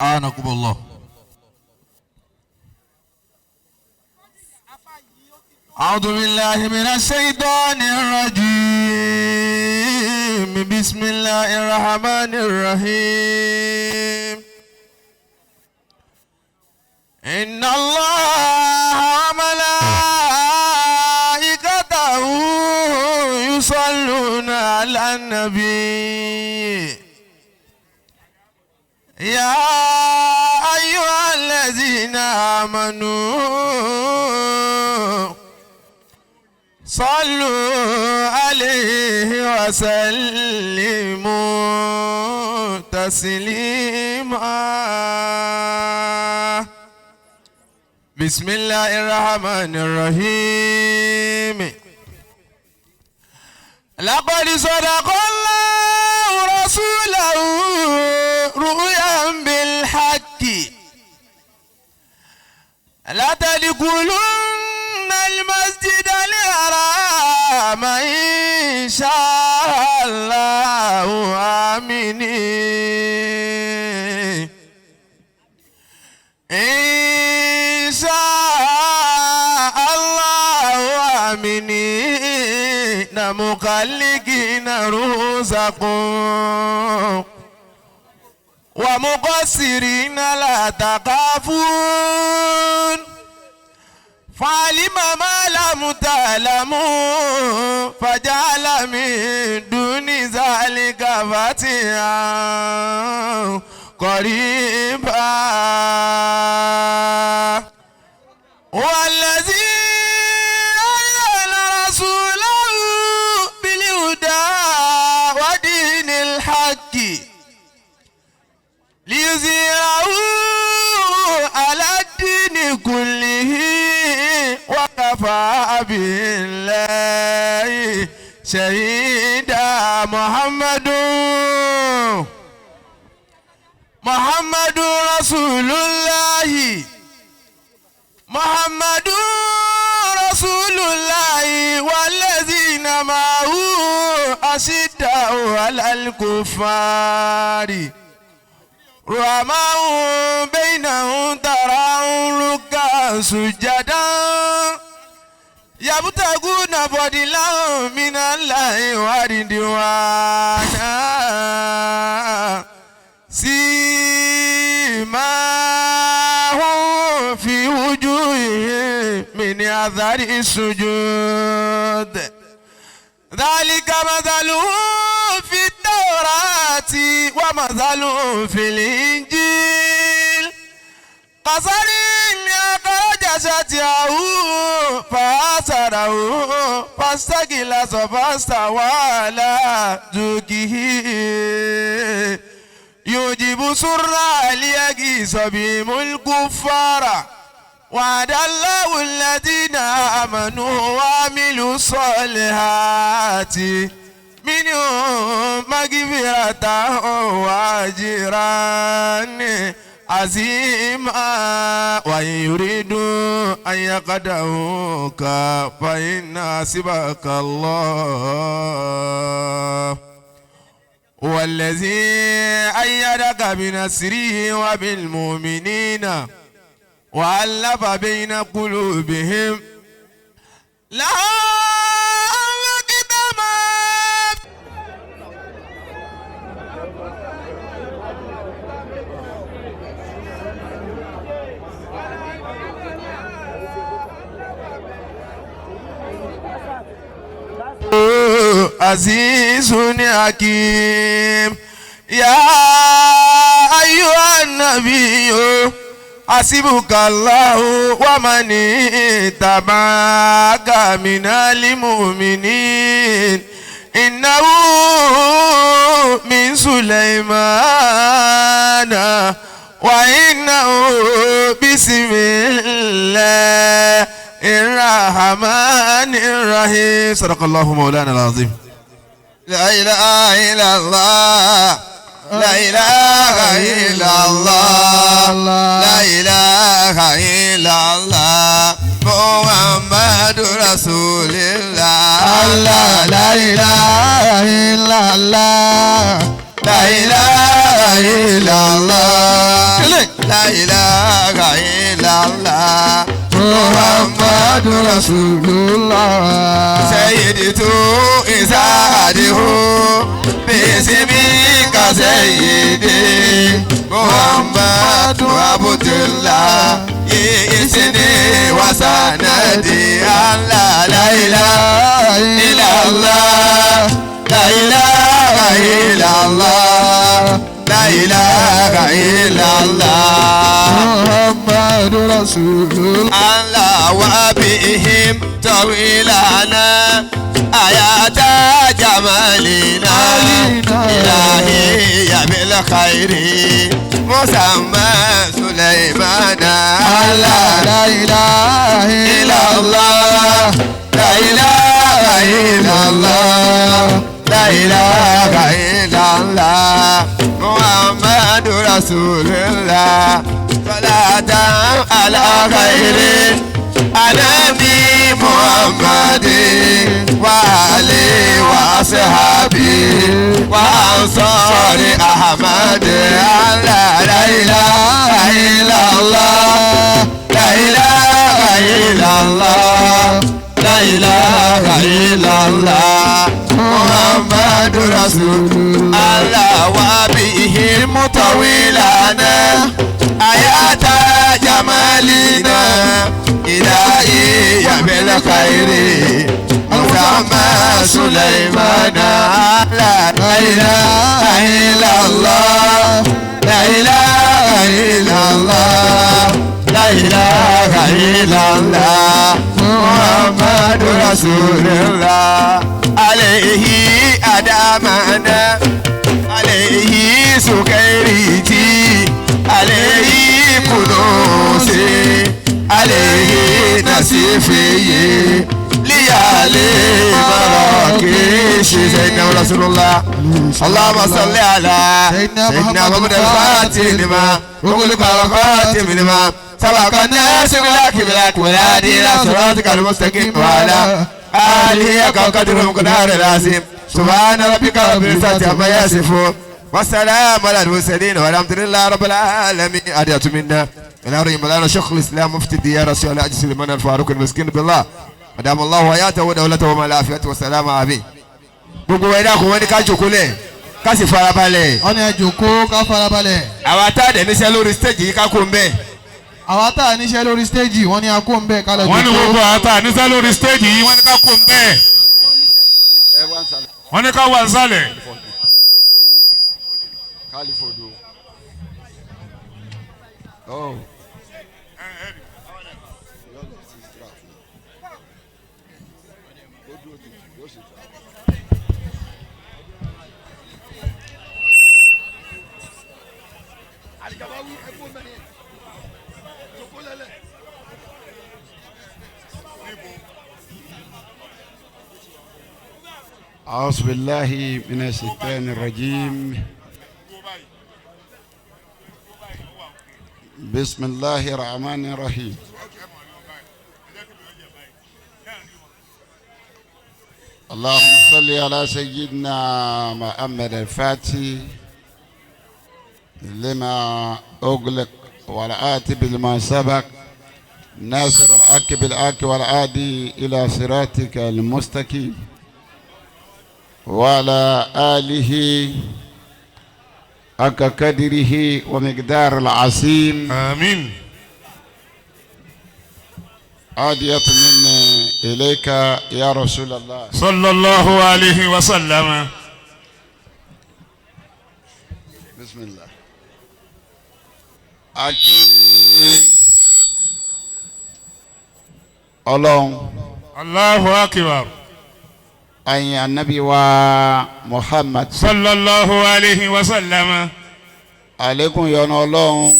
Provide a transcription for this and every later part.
أعانكم الله. أعوذ بالله من الشيطان الرجيم. بسم الله الرحمن الرحيم. إن الله وملائكته يصلون على النبي يا أيها الذين آمنوا صلوا عليه وسلموا تسليما. بسم الله الرحمن الرحيم. لقد صدق الله رسوله رؤيا بالحق لا تدخلن المسجد الحرام إن شاء الله آمنين إن شاء الله آمنين مخلقين رؤوسكم ومقصرين لا تخافون فعلم ما لم تعلموا فجعل من دون ذلك فتحا قريبا. والذي أرسل رسوله بالهدى ودين الحق ليظهره على الدين كله وكفى بالله شهيدا. محمد رسول الله محمد رسول الله والذين معه أشداء على الكفار رحماء بينهم تراهم ركعا سجدا يبتغون فضلا من الله ورضوانا سيماهم في وجوههم من أثر السجود ذلك مثلهم في التوراة ومثلهم في الإنجيل كزرع أخرج شطأه فآزره فاستغلظ فاستوى على سوقه يعجب الزراع ليغيظ بهم الكفار وعد الله الذين آمنوا وعملوا الصالحات منهم مغفرة وأجرا عظيما. وإن يريدوا أن يخدعوك فإن حسبك الله هو الذي أيدك بنصره وبالمؤمنين وألف بين قلوبهم لا أنفقت ما عزيز حكيم. يا أيها النبي حسبك الله ومن اتبعك من المؤمنين إنه من سليمان وإنه بسم الله الرحمن الرحيم. صدق الله مولانا العظيم. لا إله إلا الله لا إله إلا الله لا إله إلا الله محمد رسول الله. الله لا إله إلا الله لا إله إلا الله. La ilaha illallah Muhammadu Rasulullah. Sayyidu isadihu bisimika sayyidi Muhammadu Abdullah isini wasanadi Allah. La ilaha illallah La ilaha illallah La ilaha illallah Muhammadu Rasulullah. Allah wa bihim tawilana ayata jamalina ilahi ya bil khairi musamma Sulaimana. Allah La ilaha illallah La ilaha illallah La ilaha illallah Muhammadu Rasulullah salatan ala khairi anabi Muhammadin wa ali wa ashabi wa ansari Ahmad. Allah la ilaha illallah La ilaha illallah La ilaha illallah Muhammadu Rasulullah. Allah wa bihim tawilana ayata jamalina ilahi ya bil khairi musamma Sulaimana. La ilaha illallah La ilaha illallah La ilaha illallah Muhammadu Rasulullah. Alayhi adamana alayhi sukairiti alayhi kunusi alayhi nasifiyi liyali barakishi sayyidina Rasulullah. Allahumma salli ala sayyidina Muhammad al-Fatih lima ughliqa al-khatim lima sabaqa an-nasir bil والهادي إلى صراطك المستقيم وعلى آله حق قدره ومقداره العظيم. سبحان ربك رب العزة عما يصفون والسلام على المرسلين والحمد لله رب العالمين. أدعو منا إلى رحمة مولانا شيخ الإسلام مفتي الديار الشيخ الحاج سليمان الفاروق المسكين بالله أدام الله حياته ودولته وما العافية والسلام عليه. Gbogbo ẹ̀dá kò wọ́n ní ká jókòó lẹ̀ ká sì farabalẹ̀. Wọ́n ní ẹ jókòó ká farabalẹ̀. Àwa tá a dẹ̀ níṣẹ́ lórí stéèjì yìí ká kó ń bẹ́ẹ̀. Àwa tá a níṣẹ́ lórí stéèjì wọ́n ní a kó ń bẹ́ẹ̀ ká lọ jókòó. Wọ́n ní gbogbo àwa tá a níṣẹ́ lórí stéèjì yìí wọ́n ní ká kó ń bẹ́ẹ̀. Wọ́n ní ká wà nsàlẹ̀. أعوذ بالله من الشيطان الرجيم. بسم الله الرحمن الرحيم. اللهم صل على سيدنا محمد الفاتح لما أغلق والآتي بما سبق ناصر الحق بالحق والعادي إلى صراطك المستقيم وعلى آله حق قدره ومقدار العظيم. آمين. عادية مني إليك يا رسول الله صلى الله عليه وسلم. بسم الله. أكي الله الله أكبر. أي النبي ومحمد صلى الله عليه وسلم. عليكم يا الله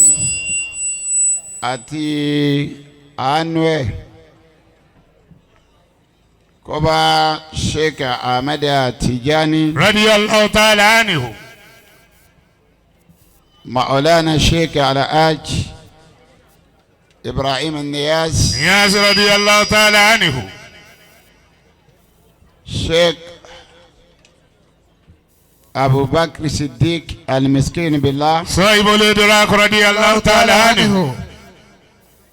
أتي أنوي كوبا شيخ أحمد تيجاني رضي الله تعالى عنه. مولانا الشيخ الحاج إبراهيم النياس نياس رضي الله تعالى عنه. شيخ Abubakar Siddiq Alimiskin Billah. صاحب الإدراك رضي الله تعالى عنه.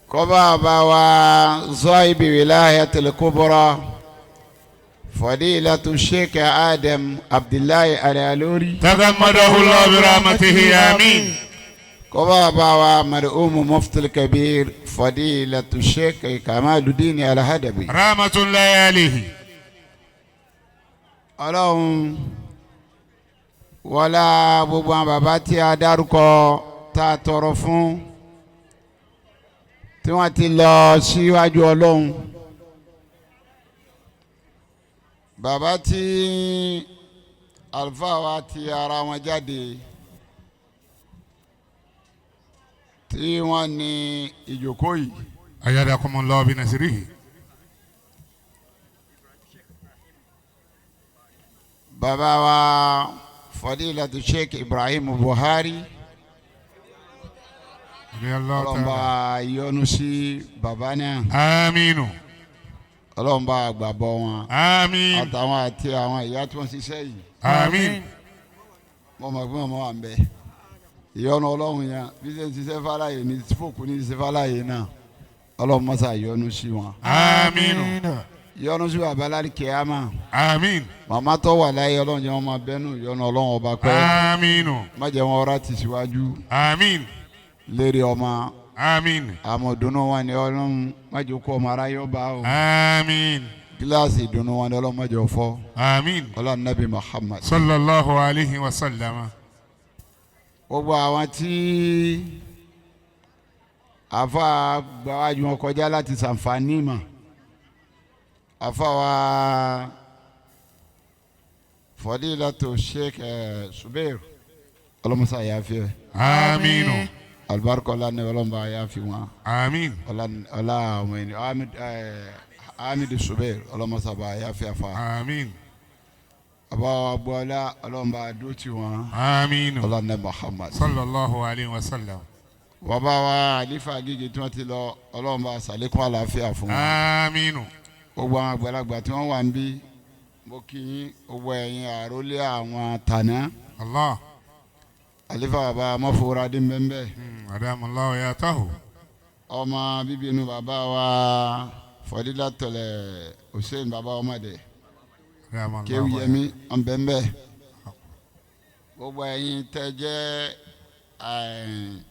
Kó bá bàbá wa صاحب ولاية الكبرى فضيلة Sheikh Adam Abdullahi Al-Aluri. تغمده الله برحمته آمين. Kó bá bàbá wa مرحوم مفتي الكبير فضيلة Sheikh Kamaluddin Al-Hadabi. رحمة الله عليه. Ọlọ́run wọlá gbogbo àwọn bàbá tí a dárúkọ tá a tọrọ fún tí wọ́n ti lọ síwájú Ọlọ́run, bàbá tí àlùfáà wa ti ara wọn jáde tí wọ́n ní ìjókòó yìí. أيدكم الله بنصره. Bàbá wa Fadilatu Sheikh Ibrahim Buhari. رضي الله Ọlọ́run bá تعالى. yọ́nú sí bàbá náà. آمين. Ọlọ́run bá gbàbọ̀ wọn. آمين. Àtàwọn àti àwọn ìyá tí wọ́n ṣiṣẹ́ yìí. آمين. Mo mọ̀ pé màmá wà ń bẹ. Ìyọ́nú Ọlọ́run yẹn bí ṣe ń ṣiṣẹ́ fáláyé ní fòkù ní ṣiṣẹ́ fáláyé náà. Ọlọ́run mọ́sá yọ́nú sí wọn. آمين. Yọ́nú sí bàbá lárí kẹ́hámà. آمين. Màmá tó wà láyé Ọlọ́run jẹ́ wọn máa bẹ́nu ìyọ́nú Ọlọ́run ọba pẹ́. آمين. Má jẹ́ wọn ọ̀rá ti síwájú آمين. lérí ọmọ. آمين. Àmọ́ ìdùnnú wọn ni Ọlọ́run má jẹ́ kó ọmọ aráyé ọba o. آمين. Gíláàsì ìdùnnú wọn ni Ọlọ́run má jẹ́ ó fọ́. آمين. Ọlọ́run Nabi Muhammad. صلى الله عليه وسلم. Gbogbo àwọn tí àfa gbàwájú wọn kọjá láti ṣàǹfààní mà, àfa wa Fadilatu Sheikh Subair, ọlọmọsá yàáfẹ. آمين. Alibarika ọlá ní ọlọmọba yàáfi wọn. آمين. Ọlá ọlá ọmọ ẹni Ahmed Ahmed Subair, ọlọmọsá bá yàáfi àfa. آمين. Àbá wa gbọ́lá ọlọmọba dúró wọn. آمين. Ọlá ní Muhammad. صلى الله عليه وسلم. Bàbá wa àlífà gígé tí wọ́n ti lọ, Ọlọ́run bá ṣàlékún àlàáfíà fún wọn. آمين. Gbogbo àwọn àgbàlagbà tí wọ́n wà ń bí, mo kí yín, gbogbo ẹ̀yin àrólé àwọn tàná. الله. Àlífà bàbá mọ́fúradé mbẹ́mbẹ́. أدام الله حياته. Ọmọ bíbí inú bàbá wa Fọdílà tọ̀lẹ̀ Hussein bàbá ọmọdé. أدام الله. Kéwù yẹmí mbẹ́mbẹ́. Gbogbo ẹ̀yin tẹ́ jẹ́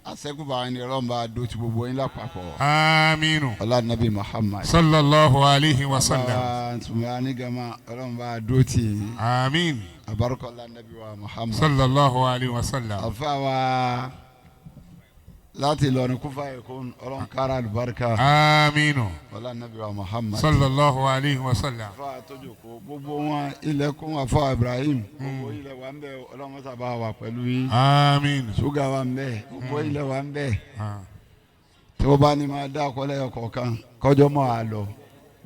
àṣẹ́kùbà ni Ọlọ́run bá dó ti gbogbo yín lápapọ̀. آمين. Ọlá Nabi Muhammad. صلى الله عليه وسلم. Tùmọ̀ ní gama Ọlọ́run bá dó tì í. آمين. Abarikọ́lá Nabi wa Muhammad. صلى الله عليه وسلم. Àfa wa láti Ìlọrin kúfà ẹ̀kọ́ Ọlọ́run kára àlùbáríkà. آمين. Ọlá Nabi wa Muhammad. صلى الله عليه وسلم. Àfa àtọ́jọ́kọ́ gbogbo wọn ilẹ̀kùn àfa Ibrahim. Gbogbo ilẹ̀ wa ń bẹ, Ọlọ́run sábà wà pẹ̀lú yín. آمين. Ṣúgà wa ń bẹ, gbogbo ilẹ̀ wa ń bẹ. آه. Tí wọ́n bá ní máa dá akọ́lẹ̀ kọ̀ọ̀kan kọjọ́ mọ́ a lọ.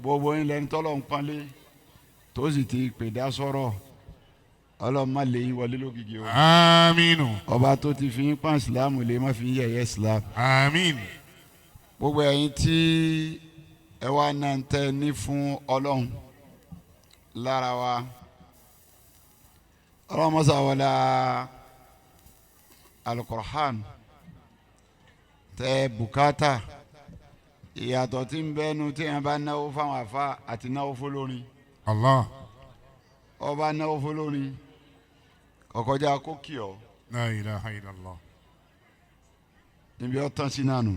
Gbogbo ilẹ̀ ń tọ́lọ̀ ń pọ́nlé tó sì ti pè dá sọ̀rọ̀, Ọlọ́run má lè yín wọlé lógìgì o. آمين. Ọba tó ti fi yín pọ́n ìsìlámù lè má fi yín yẹ̀yẹ́ ìsìlámù. آمين. Gbogbo ẹ̀yin tí ẹ wá náà ń tẹ́ ní fún Ọlọ́run lára wa, Ọlọ́run mọ́sá wọlé alukur'an tẹ bùkátà ìyàtọ̀ tí ń bẹ́nu tí yẹn bá náwó fáwọn àfa àti náwó fọlórin. الله. Ọba náwó fọlórin kọkọjá kó kì ọ́. لا إله إلا الله. Níbi ọtán sí náà nù.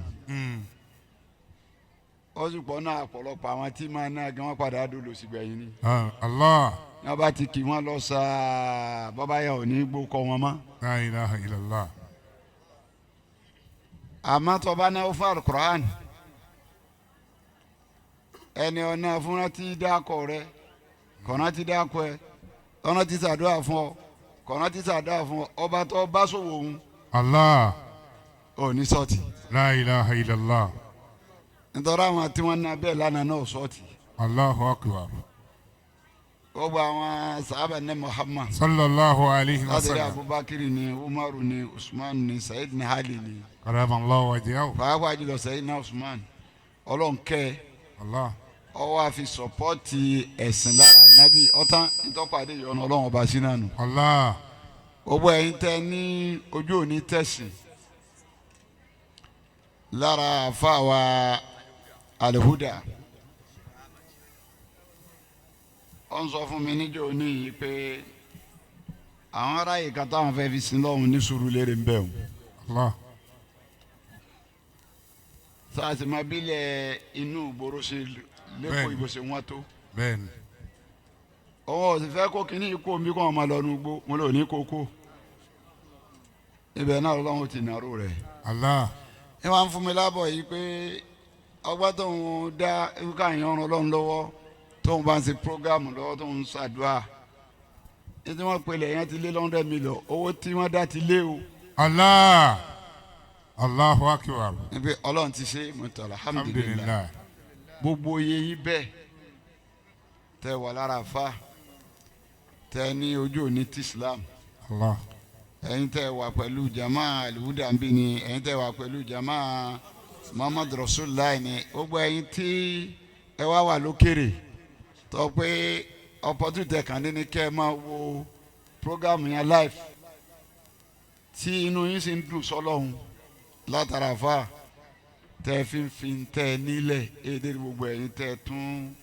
Ó sì pọ̀ náà ọ̀pọ̀lọpọ̀ àwọn tí máa ná gan wọ́n padà dolo sígbẹ̀yìn ni. آه. الله. Ní wọ́n bá ti kì wọ́n lọ sáà bọ́bá yà ò ní gbó kọ́ wọn mọ́. لا إله إلا الله. Àmọ́ tó bá náwó fún alukur'an, ẹni ọ̀nà fúnra ti dákọ̀ rẹ kọ̀nà ti dákọ̀ ẹ ọ̀nà ti sàdúrà fún ọ kọ̀nà ti sàdúrà fún ọ, ọba tó bá sòwò òun الله. ò ní sọ́ọ̀tì. لا إله إلا الله. Nítorí àwọn tí wọ́n ná bẹ́ẹ̀ lánàá náà sọ́ọ̀tì. الله أكبر. Gbogbo àwọn sàhábà ní Muhammad. صلى الله عليه Láti rí وسلم. Abubakar ni Umaru ni Usman ni Sayyidina ni Ali ni. كرم الله وجهه. Pàápàá jùlọ Sayyidina Usman Ọlọ́nkẹ́ الله. ọwọ́ àfi sọpọ́ọ̀tì ẹ̀sìn lára nábì ọ̀tán nítọ́pàdé ìyọnu Ọlọ́run ọba sínú àná. الله. Gbogbo ẹ̀yin tẹ́ ní ojú òní tẹ̀sìn lára àfa wa Alihuda, ó ń sọ fún mi níjọ́ òní yìí pé àwọn aráyè kan táwọn fẹ́ fi sin lọ́hùn ní Sùúrùlérè ń bẹ̀ wọ́n. Allah. Sáàsì máa bílẹ̀ inú ìgboro ṣe lẹ́kọ̀ọ́ Bẹ́ẹ̀ni. ìbò ṣe wọ́n tó. Bẹ́ẹ̀ni. Ọwọ́ ò sì fẹ́ kó kínní ikú omi kó wọn máa lọ nu igbó mo lò ní kókó. Ibẹ̀ náà lọ́wọ́ ti nàró rẹ̀. Allah. Ẹ wá ń fún mi lábọ̀ yìí pé ọgbà tóun dá ká yẹn ọ̀run Ọlọ́run lọ́wọ́, tóun bá ń ṣe prógámù lọ́wọ́, tóun ń ṣàdúrà. Ní tí wọ́n pelẹ̀ yẹn ti lé 100 million, owó tí wọ́n dá ti lé o. Allah. Allahu akbar. Níbi Ọlọ́run ti ṣe mọ̀tò, alhamdulilayi. Alhamdulillah. Gbogbo iye yìí bẹ́ẹ̀ tẹ wà lára fa tẹ ní ojú òní ti Islam. Allah. Ẹ̀yin tẹ wà pẹ̀lú jama Alihuda nbí ni, ẹ̀yin tẹ wà pẹ̀lú jama Muhammadu Rasulillah ni, gbogbo ẹ̀yin tí ẹ wá wà lókèrè tó pé opportunity kan ní ní kẹ́ ẹ máa wo program yẹn live, tí inú yín sì ń dùn sọ́lọ́hún látara fa tẹ fi ń fi tẹ nílẹ̀ èdè, gbogbo ẹ̀yin tẹ tún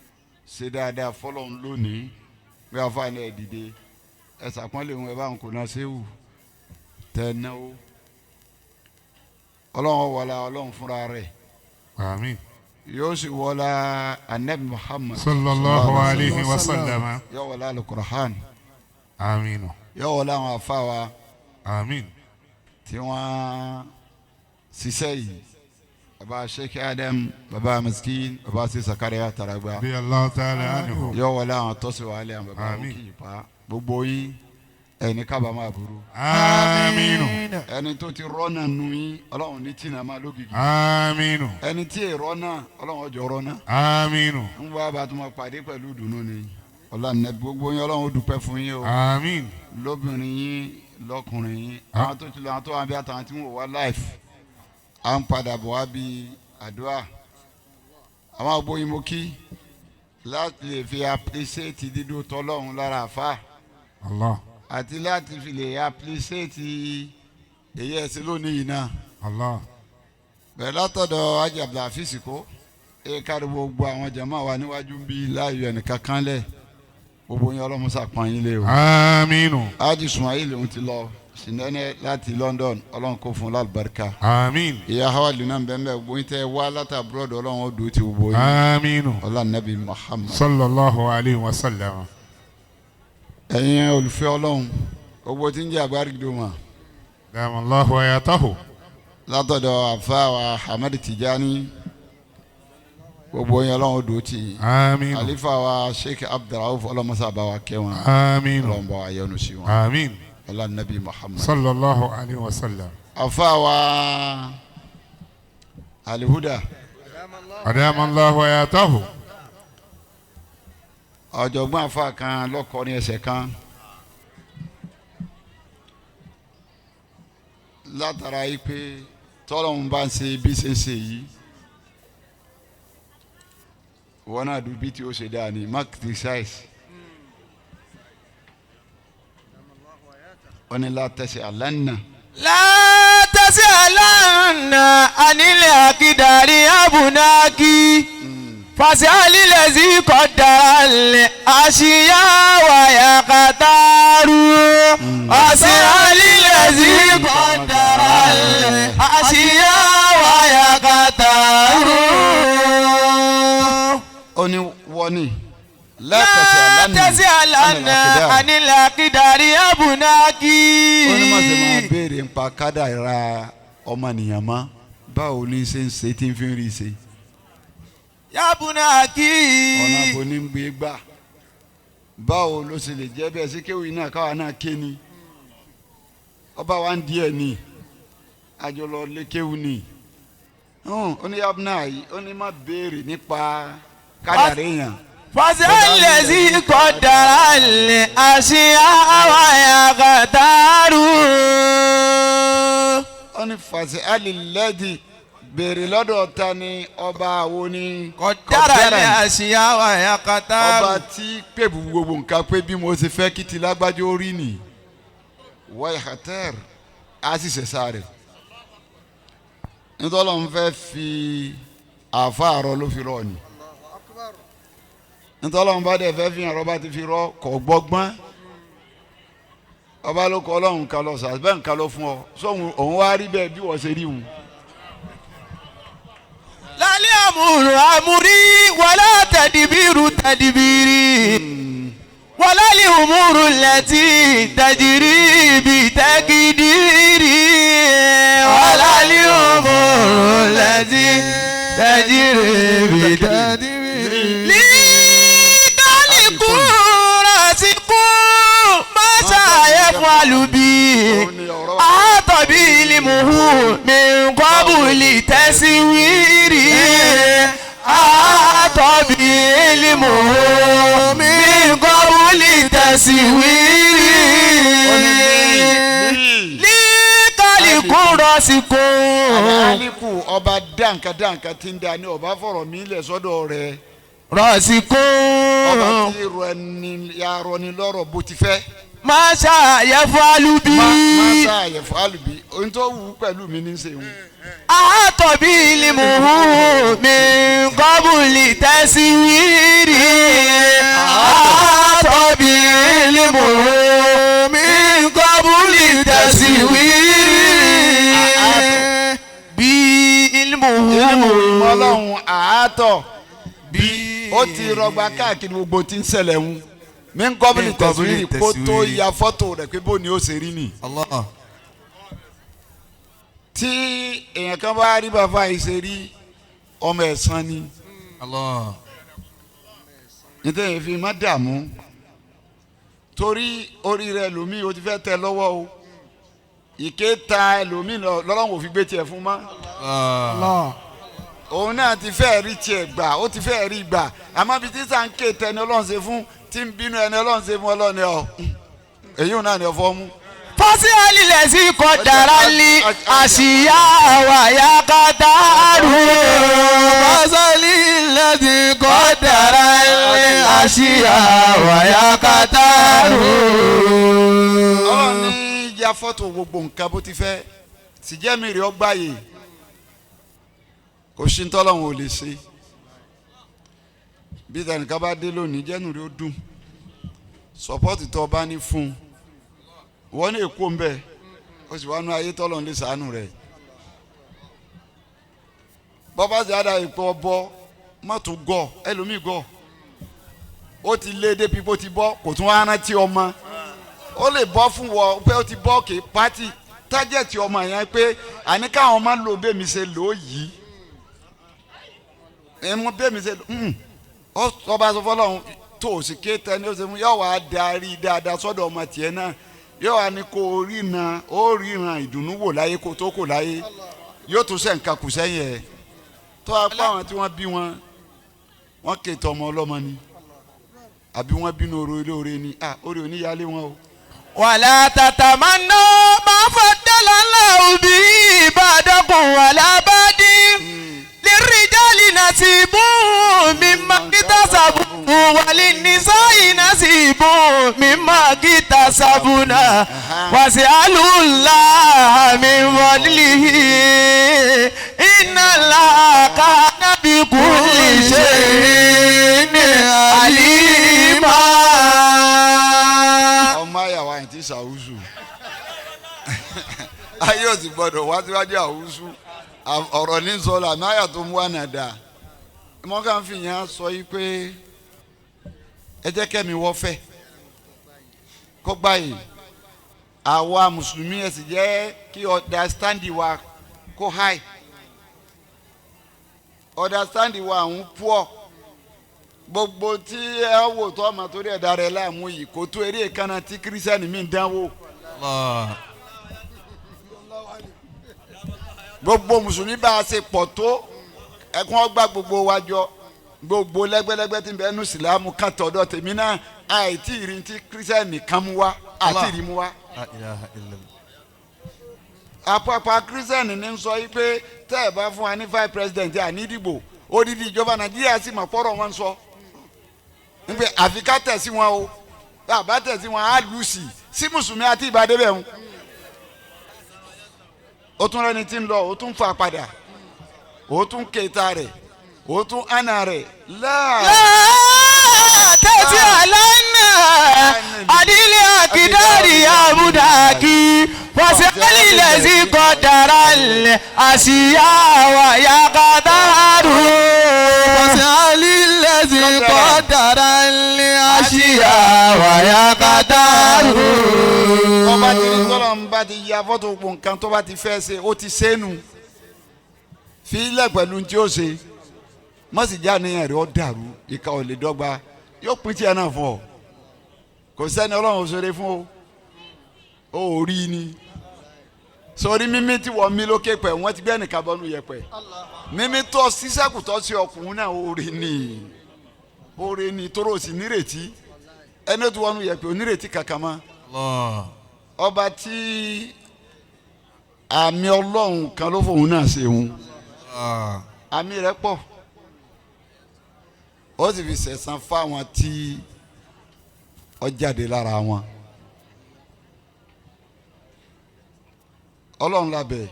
ṣe dáadáa fọlọ́hún lónìí bí wàá fà ní ẹ̀ dìde ẹ sàpọ́nlé wọn, ẹ bá ń kó náà séwù tẹ náwó, Ọlọ́run wọlá Ọlọ́run fúnra rẹ̀. Àmín. Yóò sì wọlá anabi Muhammad Sallallahu alayhi wa sallam. Yóò wọlá alukur'an. Àmín. Yóò wọlá àwọn afáwa Àmín. tí wọ́n ṣiṣẹ́ yìí, baba Sheikh Adam, baba Miskin, baba sí Sakaria Taragba. Bí Allah ta'ala anhu. Yóò wọlé àwọn tọ́sí wàhálẹ̀ àwọn baba Àmín. òkè ìpa, gbogbo yín ẹni kábàámọ̀ àbúrò. Àmín. Ẹni tó ti rọ́nà nu yín, Ọlọ́run ní tìǹà máa lókìkí. Àmín. Ẹni tí ì rọ́nà, Ọlọ́run ọjọ́ rọ́nà. Àmín. Ń wá bá tó máa pàdé pẹ̀lú ìdùnnú ni ọlọ́run. Gbogbo yín, Ọlọ́run ó dúpẹ́ fún yín o. Àmín. Lóbìnrin yín, lọ́kùnrin yín, àwọn tó ti lọ, àwọn tó wà bí, àtàwọn tí wọ́n wá live, à ń padà bọ̀ wá bí àdúrà. Àwọn aboyin mo kí láti lè fi appreciate dídó tọ́lọ́run lára àfa Allah. àti láti fi lè appreciate èyí ẹ̀sìn lónìí yìí náà. Allah. Bẹ̀rẹ̀ látọ̀dọ̀ Ajé Abdulhafiz kó e kárí gbogbo àwọn jama wa níwájú ń bí láàyò ẹnìkan kan lẹ̀, gbogbo yín ọlọ́mọṣà pọ́n yín lé o. Àmín. Haji Sumail ń ti lọ sinẹ́nẹ́ láti London, Ọlọ́run kó fún un lálùbáríkà. Àmín. Ìyá hawa luna bẹ́ẹ̀ bẹ́ẹ̀, gbogbo yín tẹ́ wá láti abroad, Ọlọ́run ó dùn ti gbogbo yín. Àmín. Ọlọ́run Nabi Muhammad. Sallallahu alayhi wa sallam. Ẹ̀yin olùfẹ́ Ọlọ́run, gbogbo tí ń jẹ́ àgbárígidoma. Dàmàlláhu ayatahu. Látọ̀dọ̀ àfa wa Hamad Tijani, gbogbo yín Ọlọ́run ó dùn tì yín. Àmín. Àlífà wa Sheikh Abdulrauf, ọlọ́mọṣà bá wa kẹ́ wọn. Àmín. Ọlọ́run bá wa yọ́nú sí wọn. Àmín. Ọlọ́run Nabi Muhammad. Sallallahu alayhi wa sallam. Àfa wa Alihuda. Dàmàlláhu ayatahu. Ọ̀jọ̀gbọ́n afa kan lọ́kọrin ẹsẹ̀ kan látara yìí pé tọ́lọ́hún bá ń ṣe bí ṣe ń ṣe yìí, wọn náà dùn bí tí ó ṣe dáa ní má criticize. Wọ́n ní látẹ̀sẹ̀ àlànà. لا تسألن عن الأقدار أبناك، فاسأل الذي قدر الأشياء ويقدر. فاسأل الذي قدر الأشياء ويقدر. Ó ní wọ́n ní látẹ̀sẹ̀ لا àlànà تسألن عن الأقدار أبناك. Ó ní má ṣe máa béèrè nípa kádàrá ọmọnìyàn mọ́, báwo ni ṣe ń ṣe tí ń fi ń rí ṣe. يا بناك. Ọ̀nà àbò ní ń gbé gbà, báwo ló ṣe lè jẹ́ bẹ́ẹ̀ sí kéwì náà káwa náà ké ni ọba wa ń díẹ̀ ni àjọlọ lé kéwì ni. Ó ní yabuna yìí, ó ní má béèrè nípa kádàrá èèyàn. فاسأل الذي قدر الأشياء ويقدر. Ó ní fàṣẹ alìlẹ́dì, béèrè lọ́dọ̀ ta ni ọba wo ni قدر الأشياء ويقدر. Ọba tí pèbù gbogbo nǹkan pé bí mo ṣe fẹ́ kí ti lágbájá ó rí nì. Wáyàtẹ́r á sì ṣẹ̀ṣà rẹ̀. Nítorí Ọlọ́run fẹ́ fi àáfàá rọ ló fi rọ ni. Nítorí Ọlọ́run bá dẹ̀ fẹ́ fi hàn rọ́bà ti fi rọ kọ̀ gbọ́gbọ́n. Ọba ló kọ Ọlọ́run kan lọ sàbẹ̀ nǹkan lọ fún ọ sóhun òun wá rí bẹ́ẹ̀ bí wọ́n ṣe rí òun. Lálẹ́ àmúrò àmúrí wàlá tẹ̀dìbìrù tẹ̀dìbìrì wàlá lè òmùrù lẹ́tì tẹ̀jìrì bí tẹ́kìdìrì wàlá lè òmùrù lẹ́tì tẹ̀jìrì bí tẹ́kìdìrì. Líkàlìkù rásìkù máṣá ẹ̀fọ́ àlùbí Òun ni ọ̀rọ̀ àtọ̀bí limuhu min qabli taswiri àtọ̀bí limuhu min qabli taswiri líkàlìkù rásìkù. Àlìkù ọba dáǹkà dáǹkà tí ń da ní ọba fọ̀rọ̀ mí lẹ̀ sọ́dọ̀ rẹ̀. Rásìkù Ọba tí rọ ẹni yarọ ni lọ́rọ̀ bó ti fẹ́. máṣá ẹ̀fọ́ àlùbí. Má má ṣàyẹ̀fọ́ àlùbí ohun tó wù ú pẹ̀lú mi ní í ṣe wù. Àtọ̀bí limuhu min qabli taswiri. Àtọ̀bí limuhu min qabli taswiri. Bí ilmuhu. Ìlú ìmọ̀ Ọlọ́run àátọ̀ Bí ó ti rọgba káàkiri gbogbo tí ń ṣẹlẹ̀ ń mí ń kọ́bìlì Min qabli tẹ̀síwìrì kó tó taswiri. ya fọ́tò rẹ̀ pé bó ni ó ṣe rí nì. Allah. Tí èèyàn kan bá rí bàbá yìí ṣe rí ọmọ ẹ̀sán ni Allah. nítorí fi má dààmú torí orí rẹ lòmíì o ti fẹ́ tẹ lọ́wọ́ o ìké ta ẹlòmíì lọ́lọ́run ò fi gbé tiẹ̀ fún mọ́. Allah. Òun náà ti fẹ́ rí tiẹ̀ gbà ó ti fẹ́ rí gbà àmọ́ bí tí sàn ń ké tẹni Ọlọ́run ṣe fún tí ń bínú ẹni Ọlọ́run ṣe fún Ọlọ́run ni ọ èyí ò náà ni ọfọ mú. Fọ́sí alilẹ̀ sí kọ̀dára lé àṣìyá wàyà kátàrú. Fásálì lẹ́dí kọ́dàrá lé àṣìyá wàyà kátàrú. Ọlọ́run ní ya fọ́tò gbogbo nǹkan bó ti fẹ́ tìjẹ́mi rẹ̀ ọgbà yìí kò sí ní tọ́lọ́run ò lè ṣe bí tẹnìkan bá dé lónìí jẹ́nu rẹ̀ ó dùn sọ́pọ́tì tó bá ní fún un wọ́n ní èkó ń bẹ̀ ó sì wá nú ayé tọ́lọ́run lè sàánú rẹ̀ bọ́bá sì á ìpò ọbọ mọ́tò gọ̀ ẹlòmíì gọ̀ ó ti lé débi bó ti bọ́ kò tún wá rántí ọmọ ó lè bọ́ fún wọ pé ó ti bọ́ òkè pátì tájẹ̀tì ọmọ yẹn pé àní káwọn máa lo bẹ́ẹ̀ mi ṣe lò ó yìí ẹ mọ bẹ́ẹ̀ mi ṣe lò ó ọba sọ fọlọ́run tó o sì ké tẹni ó ṣe fún yóò wá darí dáadáa sọ́dọ̀ ọmọ tiẹ̀ náà yóò wá ní kó o ríran ó ríran ìdùnnú wò láyé kó tó kò láyé yóò tún ṣe nǹkan kù sẹ́yìn ẹ̀ tó a pa àwọn tí wọ́n bí wọn wọ́n ké tọmọ ọlọ́mọ ni àbí wọ́n bínú oró ilé oore ni ah oore oníyálé wọn o. Wàlá tatamanna ma faddala Allahu bihi ba'dakum wala ba'din. Lirrijali nasibun mimma iktasabu walinnisa'i nasibun mimma iktasabna. Was'alullaha min fadlihi. Inna Allaha kana bikulli shay'in alima. Ọmọ àyàwó àyìn tí sàwùsù ayé ò sì gbọdọ̀ wá síwájú àwùsù ọ̀rọ̀ ní sọlá àmì àyà tó ń wà náà dà mọ́ kàn fi yẹn sọ yìí pé ẹ jẹ́ kẹ́mi wọ́ fẹ́ kó gbà yìí àwa mùsùlùmí ẹ sì jẹ́ kí understanding wa kó high understanding wa àwọn poor gbogbo tí ẹ wò tó ọmọ torí ẹ̀dá rẹ̀ láàmú yìí kò tó eré ìkànnà tí kírísítẹ́nì mi ń dánwò. Allah. Gbogbo mùsùlùmí bá a ṣe pọ̀ tó ẹkún ọgbà gbogbo wa jọ gbogbo lẹ́gbẹ́lẹ́gbẹ́ tí ń bẹ nù sílámù kan tọ̀dọ̀ tèmi náà àìtí ìrìn tí kírísítẹ́nì kan mú wá àti ìrìn mú wá. La ilaha illallah. Àpapọ̀ kírísítẹ́nì ní sọ yìí pé tẹ́ ẹ̀ bá fún wa ní vice president àní ìdìbò odidi ìjọba Nàìjíríà sì mọ̀ pọ́rọ̀ wọn sọ nígbà àfi ká tẹ̀ sí wọn o bá a bá tẹ̀ sí wọn á lù sí Sí mùsùlùmí àti ìbàdí bẹ̀ ń o tún rẹni tí ń lọ o tún fà padà o tún kẹta rẹ̀ o tún àná rẹ̀ láà. Tẹ́tí àlànà àdílé àkìdárì àbúdàkì wàsíkálì lẹ́sí kọ́dàrà lẹ̀ àṣìyá wà yá kàdárù. Wàsíálì lẹ́sìn kọ́dàrà lẹ́ àṣìyá wàyà kàdárù. Ọba tí ní tọ́lọ̀ ń bá ti ya fọ́tò gbogbo nǹkan tó bá ti fẹ́ ṣe ó ti ṣe é nu fi ilẹ̀ pẹ̀lú tí ó ṣe má sì já níyàn rẹ̀ ó dàrú ìka ò lè dọ́gba yóò pín tiẹ̀ náà fún ọ kò sẹ́ni ọlọ́run òṣèré fún o ò rí ni sórí mímí tí wọ́n mí lókè pẹ̀ wọ́n ti gbé ẹnìkan bọ́nú yẹpẹ̀ mímí tó sísẹ́kù tó sí ọkùnrin náà ó rí ni ó rí ni tóró sì nírètí ẹni tó wọnú yẹpẹ̀ onírètí kankan mọ́ ọba tí àmì ọlọ́run kan ló fòun náà ṣe òun àmì rẹ̀ pọ̀ ó sì fi sẹ̀san fáwọn tí ó jáde lára wọn ọlọ́run lábẹ́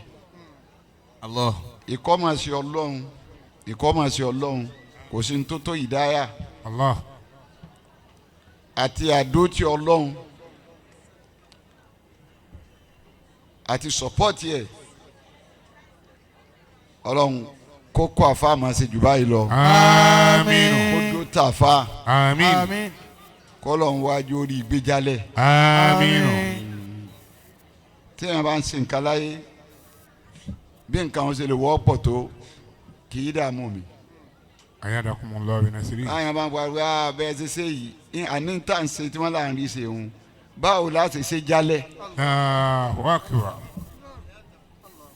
ìkọ́ máa ṣe ọlọ́run ìkọ́ máa ṣe ọlọ́run kò sí ní tó tó ìdáyà Allah. Àti àdótì ọlọ́run àti sọ́pọ́ọ̀tì ẹ̀ ọlọ́run kó kó àfa máa ṣe jù báyìí lọ Àmín. Kó dó tàfa Àmín. Àmín. Kọ́lọ́run wájú orí ìgbéjalẹ̀. Àmín. Téèyàn bá ń ṣe nǹkan láyé bí nǹkan wọn ṣe lè wọ́pọ̀ tó kì í dààmú mi. Ayadakumullahu bi nasiri. Báyọ̀ bá ń pariwo ah bẹ́ẹ̀ ṣe ṣe yìí àní tá à ń ṣe tí wọ́n là ń rí ṣe òun báwo la ṣe ṣe jálẹ̀. Allahu akbar.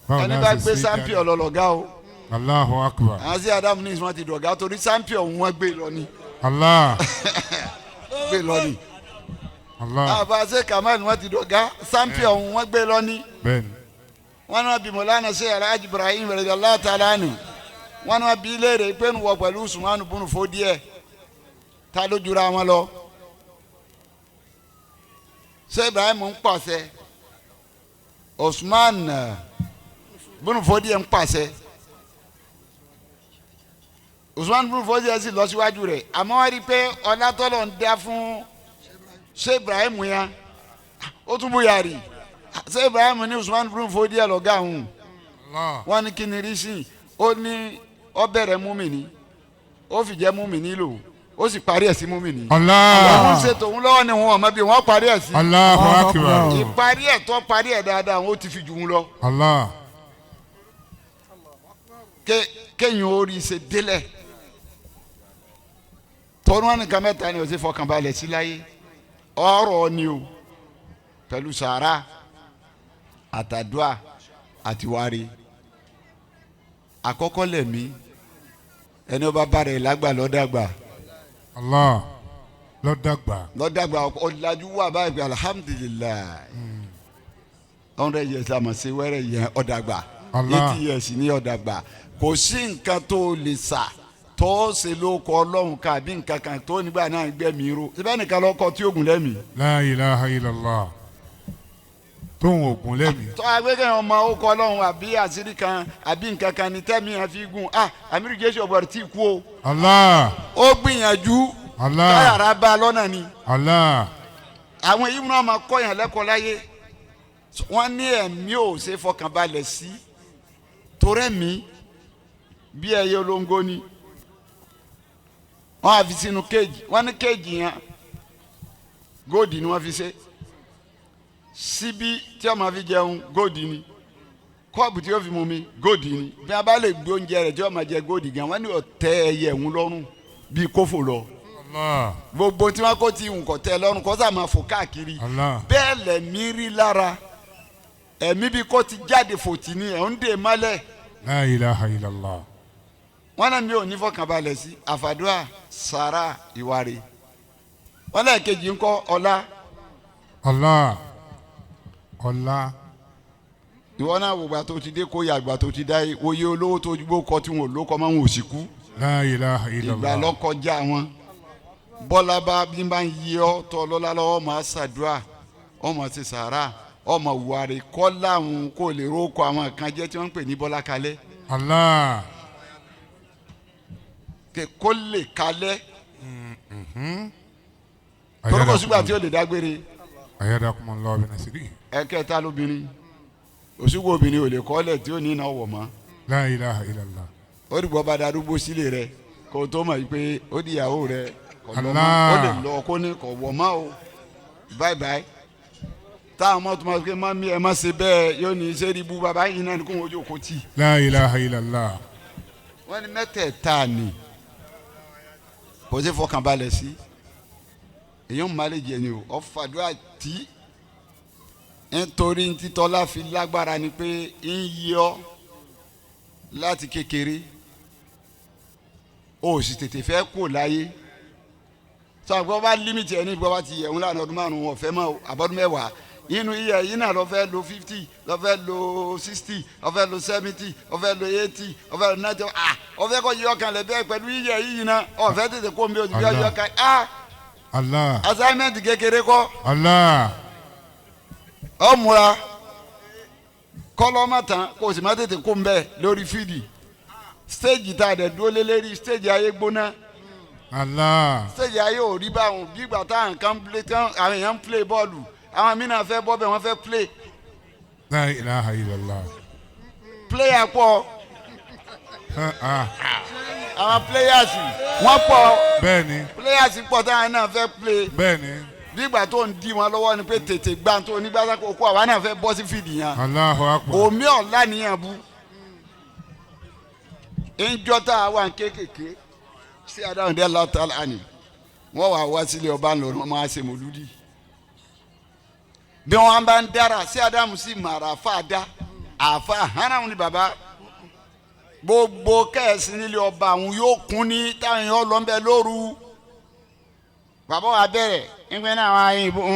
Báwo Ẹni la bá ṣe gbé ṣe sampion jálẹ̀? lọ́lọ́gá o. Allahu akbar. Àwọn sí Adamu ní ìsúná ti dọ̀gá torí sampion wọn gbé lọ ni Allah. gbé lọ ni. Allah. Àbá ṣe Kamal wọn ti dọ̀gá sampion wọn gbé lọ ni. Bẹ́ẹ̀ni. Wọn náà bí Mọ̀lánà ṣe Alhaji Ibrahim radiyallahu ta'ala anhu wọn náà bí léèrè pé ń wọ pẹ̀lú Usman bunu fódíẹ̀ ta ló jura wọn lọ. Ṣé Ibrahim ń pàṣẹ Usman bunu fódíẹ̀ ń pàṣẹ Usman bunu fódíẹ̀ sì lọ síwájú rẹ̀ àmọ́ wọ́n rí i pé ọlátọ́lọ̀ ń dá fún ṣé Ibrahim yẹn ó tún bóyá rí ṣé Ibrahim ní Usman bunu fódíẹ̀ lọ́gá òun. Allah. Wọ́n ní kí ni rí sí ó ní ó bẹ̀rẹ̀ múmìnì ó fi jẹ́ múmìnì lò ó sì parí ẹ̀ sí múmìnì. Allah. Òun ṣe tòun lọ́wọ́ ni wọn ò mọ bí wọ́n parí ẹ̀ sí. Allahu akbar. Ìparí ẹ̀ tó parí ẹ̀ dáadáa wọn ó ti fi jù ú lọ. Allah. Kéèyàn ó rí ṣe délẹ̀ tọ́nu wọn nìkan mẹ́ta ni ó sì fọkànbalẹ̀ sí láyé ọ̀rọ̀ ni o pẹ̀lú sàárà àtàdúà àti wárí àkọ́kọ́ lẹ̀mí ẹni ó bá bá rẹ̀ lágbà lọ́dàgbà. Allah. Lọ́dàgbà. Lọ́dàgbà ọ̀làjú wà báyìí pé alihamudulilayi 100 years la mọ̀ sí wẹ́rẹ́ yẹn ọ̀dàgbà. Allah. 80 years ní ọ̀dàgbà kò sí nǹkan tó lè sà tó ṣe ló kọ ọlọ́run ká àbí nǹkan kan tó nígbà náà gbẹ̀mí ro síbẹ̀ nìkan lọ́kọ tí oògùn lẹ́mìí. La ilaha illallah. Tóun ògùn lẹ́mìí. Tọ́ agbẹ́kẹ̀ ọmọ ó kọ ọlọ́run àbí àṣírí kan àbí nǹkan kan ní tẹ́mi yẹn fi gùn ah àmírù jésù ọ̀bọ̀rẹ̀ tí kú o. Allah. Ó gbìyànjú Allah. táyàrá bá a lọ́nà ni. Allah. Àwọn èyí náà máa kọ́ yàn lẹ́kọ̀ọ́ láyé wọ́n ní ẹ̀mí ò ṣe fọkànbalẹ̀ sí torẹ́ mi bí ẹyẹ olóńgó ni wọ́n á fi sínú kéèjì wọ́n ní kéèjì yẹn góòdì ni wọ́n fi ṣe síbí tí wọ́n máa fi jẹun góòdì ni kọ́ọ̀bù tí yóò fi mu mi góòdì ni bí wọ́n bá lè gbé oúnjẹ rẹ̀ tí wọ́n máa jẹ góòdì gan wọ́n ní ọ̀tẹ́ ẹyẹ ń lọ́rùn bíi kófò lọ. Allah. Gbogbo tí wọ́n kó ti nǹkan tẹ́ lọ́rùn kó sá máa fò káàkiri. Allah. Bẹ́ẹ̀ lẹ̀mí rí lára ẹ̀mí bí kò ti jáde fòtí ni ẹ̀ ń dè mọ́lẹ̀. La ilaha illallah. Wọ́n náà mi ò ní fọkànbalẹ̀ sí àfàdúrà sàrà ìwárí wọ́n náà kejì ńkọ́ ọlá. Allah. Ọlá. Ìwọ náà wò gbà tó ti dé kó yà gbà tó ti dá yìí wòye olówó tó gbó kọ tí wọn ò lókọ máa ń wò sí kú. La ilaha Ìgbà illallah. lọ́kọjá wọn bọ́lá bá bí bá ń yí ọ tọ́ lọ́lá lọ́wọ́ máa ṣàdúrà. Ọmọ ṣe sàárà, ọmọ wàrí kọ́ láwọn kò lè rókọ àwọn kan jẹ́ tí wọ́n ń pè ní Bọ́lá kalẹ̀. Allah. Kó lè kalẹ̀. Torí kò sígbà tí ó lè dágbére. Ayadakumullahu bi nasrihi. Ẹ̀kẹta lóbìnrin, òṣùwò obìnrin ò lè kọ́lẹ̀ tí ó ní iná wọ̀ mọ́. La ilaha illallah. Ó dìbò bá darúgbó sílé rẹ kó o tó mọ̀ yìí pé ó di ìyàwó rẹ kò lọ mọ́, ó lè lọ kó ní kò wọ̀ mọ́ o, bye bye. Táwọn ọmọ tó máa fi mami ẹ má ṣe bẹ́ẹ̀, yóò ní ṣé rí bú bàbá yìí náà ní kó wọn ojú kò tì. La ilaha illallah. Wọ́n ní mẹ́tẹ̀ẹ̀ta ni kò sí fọkànbalẹ̀ sí, èyàn ń malè jẹ ni o, ọ̀fàdúrà tí nítorí títọ́lá fi lágbára ni pé ń yí ọ láti kékeré, o sì tètè fẹ́ kó láyé sọ àgbẹ̀ bá límìtì ẹ̀ ní ìgbà bá ti yẹ̀ ń lànà ọdún 5 ọ̀fẹ́ mọ́ àbọ̀dún 10 inú iyẹ̀ yìí náà lọ fẹ́ lo 50, lọ fẹ́ lo 60, lọ fẹ́ lo 70, lọ fẹ́ lo 80, lọ fẹ́ lo 90. Ah, ọ̀fẹ́ kọ́ yọ kan lẹ̀ bẹ́ẹ̀ pẹ̀lú iyẹ̀ yìí náà ọ̀fẹ́ tètè kó mi ò ti fi yọ kan. Ah, Allah. Assignment kékeré kọ́. Allah. Ọ múra kọ́lọ́ má tán kó o sì má tètè kó n bẹ́ẹ̀ lórí fídì stéèjì tá a dẹ̀ dúró lé lérí stéèjì ayé gbóná. Allah. Stéèjì ayé ò rí báwọn bí ìgbà táwọn kan play tán, àwọn èèyàn ń play bọ́ọ̀lù, àwọn mìíràn fẹ́ bọ́ bẹ́ẹ̀, wọ́n fẹ́ play. La ilaha illallah. Player pọ̀. Ah. Àwọn players wọ́n pọ̀. Bẹ́ẹ̀ni. Players pọ̀ táwọn náà fẹ́ play. Bẹ́ẹ̀ni. Bí ìgbà tó ń di wọn lọ́wọ́ ni pé tètè gbà tó onígbà kó kó àwa náà fẹ́ bọ́ sí fìdí yẹn. Allahu akbar. Omi ọ̀la nìyẹn bu ńjọ́ tá a wà kékèké sí adáhùn dé látàlá ni wọ́n wà wá sílé ọba ńlọrọ, wọ́n máa ṣe mọ̀lúdì bí wọ́n bá ń dára sí adáhùn sí màrà fàdá àfa hánà ni bàbá gbogbo kẹ́ẹ̀sì nílé ọba àwọn yóò kún ní táwọn yóò lọ bẹ lóru. Bàbá wa bẹ̀rẹ̀ nígbà náà wà ìbò ń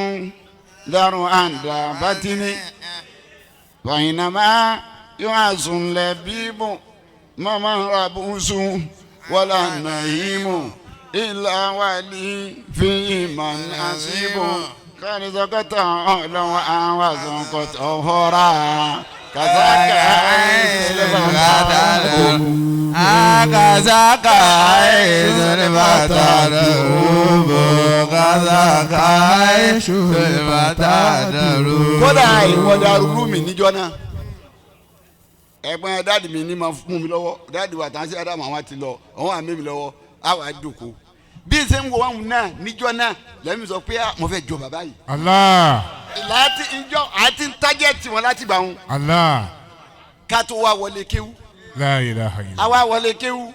dárò àǹdà bátínì wàyìnàmá yóò àzùn lẹ̀ bíbò mọ́mọ́ rabusu wàlà nàìmù ìlà wàlí fi ìmọ̀ nàṣìbò káni sọkọtọ̀ ọlọ́wọ́ àwọn àzọkọtọ̀ ọ̀họ́ra kàtàkà ìṣẹ̀lẹ̀. Akazaka ìṣẹ̀lẹ̀bàtàdàrúbọ̀ kazaka ìṣẹ̀lẹ̀bàtàdàrúbọ̀. Kódà ìwọ́dà arúgbó mi níjọ́ náà, ẹ̀gbọ́n dáàdì mi ní ma mú mi lọ́wọ́, dáàdì wa tàn sí ádámù àwọn ti lọ, àwọn àmì mi lọ́wọ́, àwọn àdókò bí n ṣe ń wo wọn náà níjọ́ náà lẹ́mí sọ pé mo fẹ́ jọ bàbá yìí. Allah. Láti ìjọ àti ntájẹ́ tiwọn láti gbà wọn. Allah. Ká tó wá wọlé kéwú. La ilaha illallah. Àwa wọlé kéwú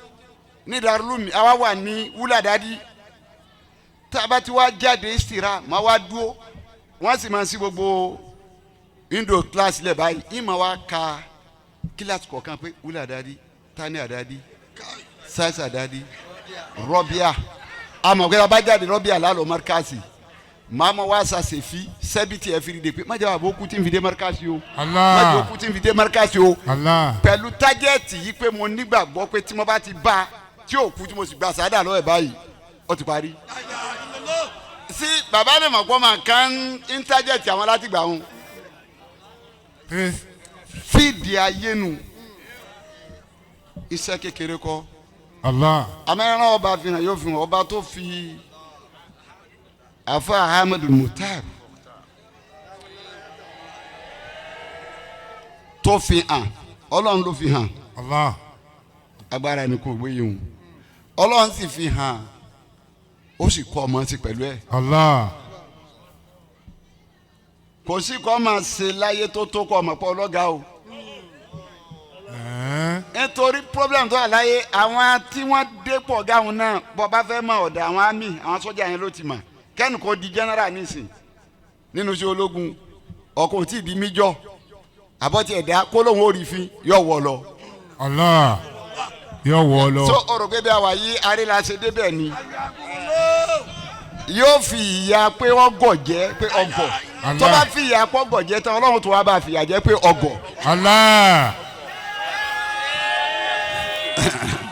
ní Darulumi, àwa wà ní wúlàdádì, tá a bá ti wá jáde síra máa wá dúró, wọ́n sì máa ń sí gbogbo indo class lẹ̀ báyìí, ìmọ̀ wa ka kíláàsì kọ̀ọ̀kan pé wúlàdádì, tani àdádì, sáyẹ́nsì àdádì, rọ́bíà, àmọ̀ pé a bá jáde rọ́bíà lálọ́ mọ́ríkàsì, màá ma wá sàṣẹ̀fì sẹ́bìtì ẹ̀ fi de pé má jẹ́ àbókù tí n fi dé mọ́ríkàsì o, má jẹ́ òkú tí n fi dé mọ́ríkàsì o. Allah. Pẹ̀lú tájẹ́ẹ̀tì yìí pé mo nígbàgbọ́ pé tí mo bá ti bá tí òkú tí mo sì gba sàádà lọ́wọ́ ẹ̀ báyìí ó ti parí. Sí bàbá mi mọ̀ pé ọmọ kan ń tájẹ́ẹ̀tì àwọn láti gbà wọn. Fídìí ayé nu iṣẹ́ kékeré kọ́. Allah. Amẹ́rán ọba fi hàn yóò fi hàn ọba tó fi afa Ahmed Mutar tó fi hàn, Ọlọ́run ló fi hàn. Allah. Agbára ẹni kò gbé yìí o, Ọlọ́run sì fi hàn, ó sì kọ́ ọmọ sí pẹ̀lú ẹ̀. Allah. Kò sí kọ́ máa ṣe láyé tó tó kọ́ ọmọ pọ̀ ọlọ́gà o. Nítorí problem tó wà láyé àwọn tí wọ́n dépò ọ̀gá wọn náà, bọ́ bá fẹ́ mọ ọ̀dà àwọn àmì àwọn sọ́jà yẹn ló ti mọ̀ kẹ́nu kò di general nísìn nínú iṣẹ́ ológun, ọkọ̀ tí ì di míjọ́ àbọ̀tí ẹ̀dá kó lóun ó rí fi yọ wọ̀ lọ. Allah yọ wọ̀ lọ. So ọ̀rọ̀ pé bí a wà yí arílàṣẹ débẹ̀ ni yóò fi ìyà pé ọgọ̀ jẹ́ pé ọgọ̀ tó bá fi ìyà pọ̀ gọ̀ jẹ́ tán, Ọlọ́run tó wá bá fìyà jẹ́ pé ọgọ̀. Allah.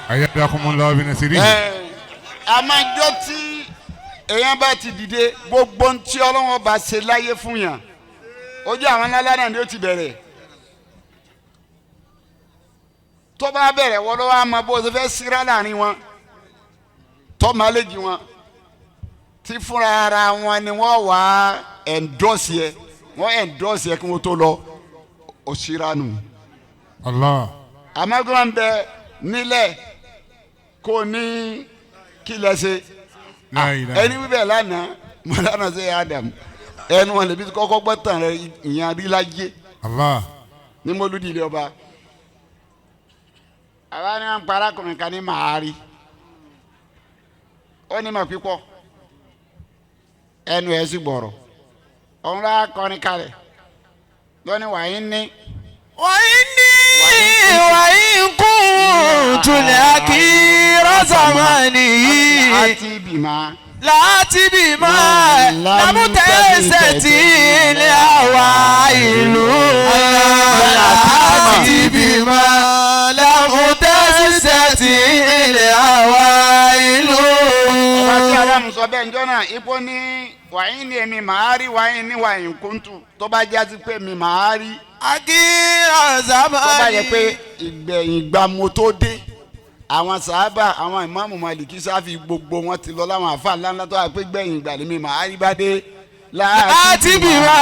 Ayadakumullahu binasirihi. Àmọ́ ìjọ tí èèyàn bá ti dìde gbogbo ntí Ọlọ́run bá ṣe láyé fún yàn Ojú àwọn ńláńlá náà ni ó ti bẹ̀rẹ̀. Tó bá bẹ̀rẹ̀ wọ́n lọ́wọ́ àmọ́ bó ṣe fẹ́ síra láàrin wọn. Tó máa lè jí wọn. Tí fúnra ara wọn ni wọ́n wá ẹ̀ńdọ́sì ẹ̀. Wọ́n ẹ̀ńdọ́sì ẹ̀ kí wọ́n tó lọ. Ó síra nù. Allah. Àmọ́ ń bẹ nílẹ̀ kò ní kí lẹ ṣe. La ilaha. Ẹni wíbẹ̀ lánàá mọ̀lánà ṣe Adam ẹnu wọn lèbi kọ́kọ́ gbọ́ tàn rẹ ìyẹn adíláyé Allah. ní mọ́lúdì ilé ọba. Àwa ni wọn pa arákùnrin kan ní màárì ó ní mà pípọ̀ ẹnu ẹ̀ sì gbọ̀rọ̀ òun rà kọrin kalẹ̀ lónìí wàyí ní. وإني وإن كنت لأخير زمانه àti bìmá. láti bímọ lámútẹ́sẹ̀ tí ilé àwa ìlú. Láti bímọ lámútẹ́sẹ̀ tí ilé àwa ìlú. Ọba tí Ádámù sọ bẹ́ẹ̀ njọ́ náà ipò ní wàyí ní èmi màá rí wàyí ní wàyí kúntù tó bá jásí pé mi màá rí Akíra tó bá yẹ zamani. pé ìgbẹ̀yìn gba mo tó dé àwọn sàábà àwọn ìmáàmù Màlìkí sáfì gbogbo wọn ti lọ láwọn àfa ńláńlá tó wà pé gbẹ̀yìn ìgbà lèmi màá rí bá dé. Láti bímọ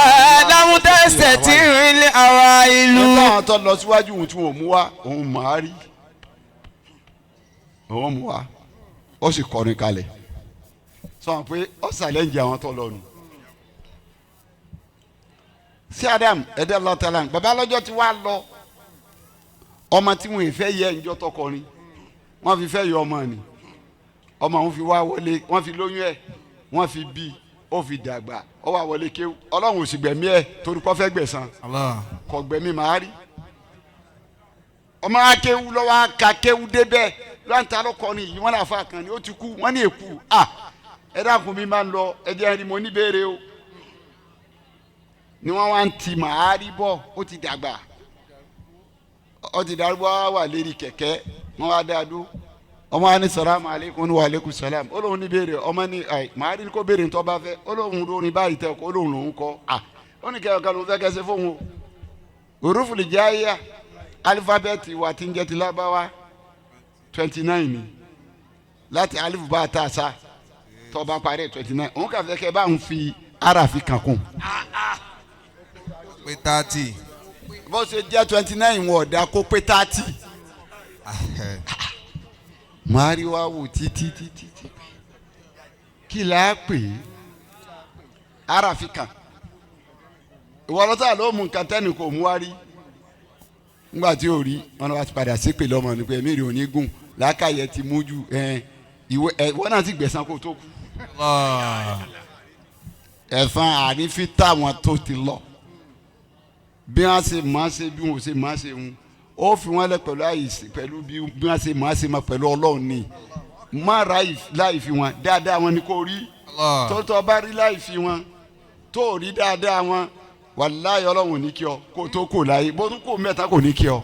lámútẹ́sẹ̀ tí ilé àwa ìlú. Nígbà àwọn tó lọ síwájú òun tí wọn ò mú wá òun màá rí òun mú wá ó sì kọrin kalẹ̀ sọ pé ó ṣàlẹ́ǹjì àwọn tó lọ nù. Sí Adam ẹ̀dẹ́ lọ́tàlá bàbá lọ́jọ́ tí wàá lọ ọmọ tí wọn fẹ́ yẹ ǹjọ́ tó kọrin wọ́n fi fẹ́ yọ ọmọ ni ọmọ òun fi wá wọlé wọ́n fi lóyún ẹ̀ wọ́n fi bí ó fi dàgbà ó wá wọlé kéwú Ọlọ́run ò sì gbẹ̀mí ẹ̀ torí kó fẹ́ gbẹ̀san kò gbẹ̀mí màá rí ọmọ akéwú lọ́wọ́ aka kéwú débẹ̀ lọ́ntà lọ́kọ ni yìí wọ́n lè fa kan ni ó ti kú wọ́n ní èkú à ẹ dákun mi máa ń lọ ẹ jẹ́ rí mo ní béèrè o ni wọ́n wá ń ti màá rí bọ̀ ó ti dàgbà ó ti darúgbó wà lérí kẹ̀kẹ́ wọ́n wá dáa dúró ọmọ wa ní salamu aleykum wa aleykum salam ó lóun ní béèrè ọmọ ní ẹ màá rí kó béèrè ntọ́ bá fẹ́ ó lóun lórin báyìí tẹ kó lóun lòun kọ́ à ó ní kẹyọ̀ kan ló fẹ́ kẹsẹ̀ fóun o òrùfùlì jáyà alifábẹ́ẹ̀tì wa ti ń jẹ́ ti lábáwá 29 ni láti alifu bá a ta sa tó bá parí 29 òun kà fẹ́ kẹ́ bá ń fi arafi kan kún. Pé 30. Bó ṣe jẹ́ 29 wọn ọ̀dà kó pé 30. Màá rí wa wò títí títí kí la pè é arafi kan ìwọ lọ́tà ló mú nǹkan tẹ́nì kò mú wa rí ngbà tí o rí wọn wá ti padà ṣépè lọ́mọ ni pé ẹ̀mí rẹ̀ ò ní gùn làákàyè ti mú ju ìwé ẹ wọn náà ti gbẹ̀san kó tó kú. Ẹ̀fọn àrífín táwọn tó ti lọ bí wọ́n ṣe máa ṣe bí wọ́n ṣe máa ṣe ń ó fi wọ́n lẹ pẹ̀lú àyèsí pẹ̀lú bí wọ́n ṣe máa ṣe máa pẹ̀lú Ọlọ́run ni má ra láì fi wọn dáadáa wọn ni kò rí tó tó bá rí láì fi wọn tó rí dáadáa wọn wàláyé Ọlọ́run ò ní kí ọ kó tó kò láyé bó tún kò mẹ́ta kò ní kí ọ.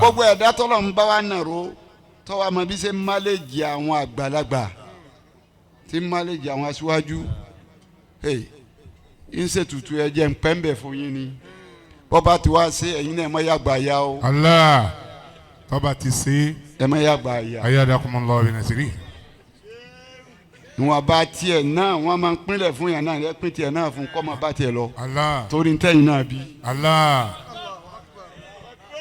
Gbogbo ẹ̀dá tọ́lọ̀ ń bá wa nàró tọ́wọ́ àmọ́ bí ṣe ń máléjì àwọn àgbàlagbà tí ń máléjì àwọn aṣíwájú ń ṣètùtù ẹ̀jẹ̀ ń pẹ́ńbẹ̀ fún yín ni bọ́ba ti wá sí ẹ̀yin náà ẹ̀ má yàgbà ya o. Allah tọ́ba ti ṣe. Ẹ̀ má yàgbà ya. Ayyadakumullahu bi nasrihi. Ìwọ̀n bá tiẹ̀ náà wọ́n máa ń pínlẹ̀ fún yàn náà ẹ pín tiẹ̀ náà fún kọ́ máa bá tiẹ̀ lọ. Allah. Torí ntẹ́yìn náà bí. Allah.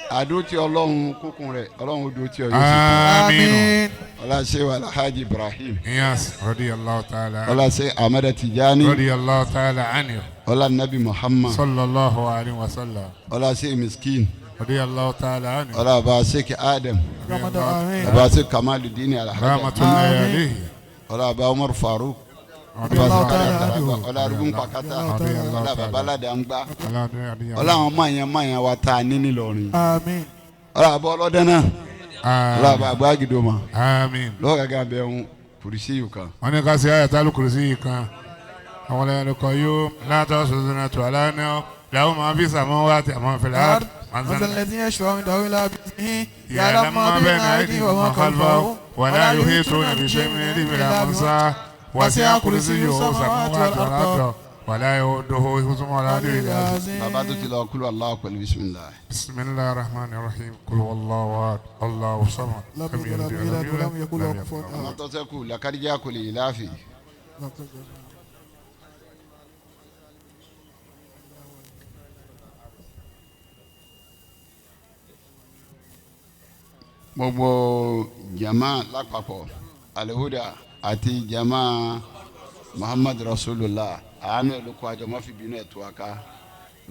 Àdó tí Ọlọ́run kúkún rẹ̀ Ọlọ́run ó dó tí ọ yóò sì kú. Àmín. Ọlá ṣe Alhaji Ibrahim. Iyas radiyallahu ta'ala. Ọlá ṣe Ahmada Tijani. Radiyallahu ta'ala anhu. Ọlá Nabi Muhammad. Sallallahu alayhi wa sallam. Ọlá ṣe Miskin. Radiyallahu ta'ala anhu. Ọlá bá ṣe Adam. Ọlá ṣe Kamaludin Alhaji. Rahmatullahi alayhi. Ọlá bá Umar Faruk. Ọlá arugun pakata. Ọlá babalada ń gbá. Ọlá àwọn mayan wa ta ní Nílọrin. Ọlá bá ọlọ́dẹ náà. Ọlá bá gbàgídọ́ ma. Àmín. Lọ́wọ́ gàgà bẹ̀ ń kùrìsì yìí kan. Wọ́n ní ká ṣe àyàtà kùrìsì yìí kan. Àwọn ẹlẹ́nu kan yóò látọ̀ ṣoṣo náà tó aláǹdà làwọn máa fi sàmọ́ wá àti àmọ́ fẹlẹ́ á. يعلم ما بين أيديهم وما خلفهم ولا يحيطون بشيء من علمه إلا بما شاء وسع كرسيه السماوات والأرض ولا يؤوده حفظهما العلي العظيم. Bàbá tó ti lọ kúlú Allah pẹ̀lú bisimilahi. بسم الله الرحمن الرحيم قل هو الله أحد الله الصمد لم لم يلد يلد ولم ولم يولد ولم يكن له يولد. كفوا Àwọn أحد. tó sẹ́kù làkàdíjà kò lè láàfin. Gbogbo jama lápapọ̀ alihuda àti jama Muhammad Rasulullah àánú ẹ̀ ló kó àjọ má fi bínú ẹ̀ tó wa ká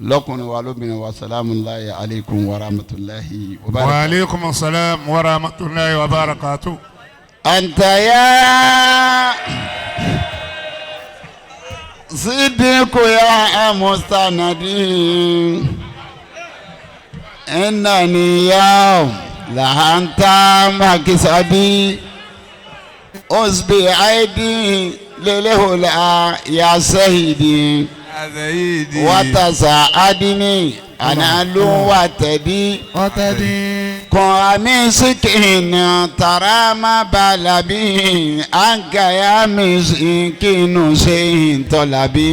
lọ́kùnrin wa lóbìnrin wa salamu alayhi aleykum wa rahmatulahi wa barakatuh. وعليكم السلام ورحمة الله وبركاته. أنت يا صديق يا مستندي إنني يوم لأنت مكسبي أصبي أيدي للهلا يا سيدي وتساعدني أنا لوتدي وتدي kọ́mi sikinu tarama balabi anka misikinu sehin tọ́labi.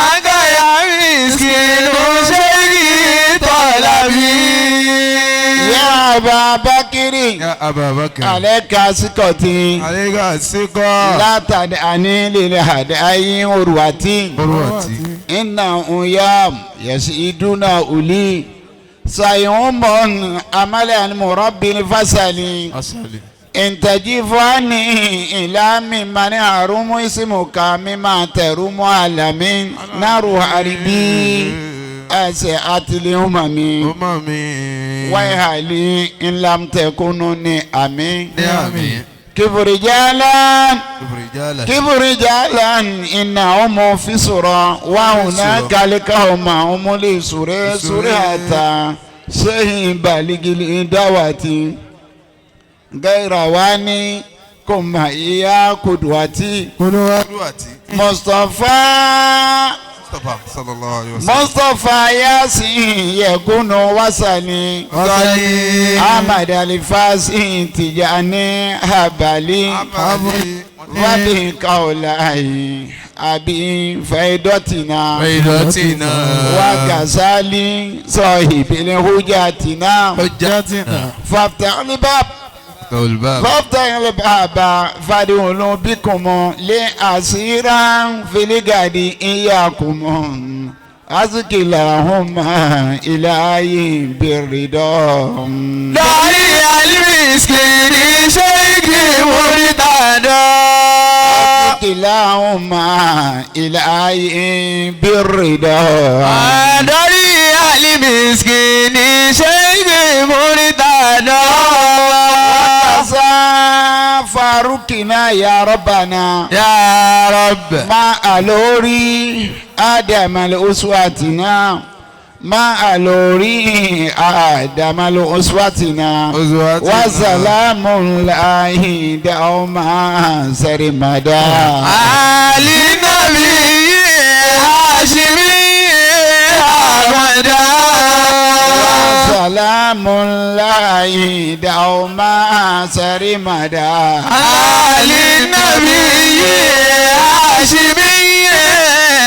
Anka ya miskinu sehin tọ́labi. Ya Ababakiri Ya Ababakar. aleka sikọti Aleka sikọ. látàdé àní lílẹ̀ àdé ayé òrùwàtí Olúwàtí. iná uyam yẹsi iduna uli sayumon amálẹ̀ àni fasali. Asali. Intajifani ila mimani harumu isimuka mima terumu alami naru haribi ẹsẹ atili umami Ọmọ mi. waihali nlamtẹkunu ni ami Ní àmì. kiburijalan Kiburijalan. kiburijalan ina umu fisura wahuna kalika uma umuli sure sure hata sehin baligili dawati gairawani kuma iya kudwati Olúwàtí. Mustapha Mustapha sallallahu alayhi wa sallam. Mustapha yasin yekunu wasani Wasali. Ahmad alifasi tijani habali Abali. wabi kaulayi abi faidotina Faidotina. wakasali sọhibili hujatina Hujjatina. faftah Tolbab. فافتح الباب فادخلوا بكم لأسيرا في الغد إياكم أزكي لهم إلهي بالرضا Dari alimiskin ṣéèkì múritàdá. أزكي لهم إلهي بالرضا Dari alimiskin ṣéèkì múritàdá. فارقنا يا ربنا Ya Rabb. ما ألوري آدم الأسواتنا ما ألوري آدم الأسواتنا Uswatina. وسلام الله دوما سرمدا Ali Nabi Hashimi Ahmada. وسلام الله دوما سرمدا Ali Nabi Hashimi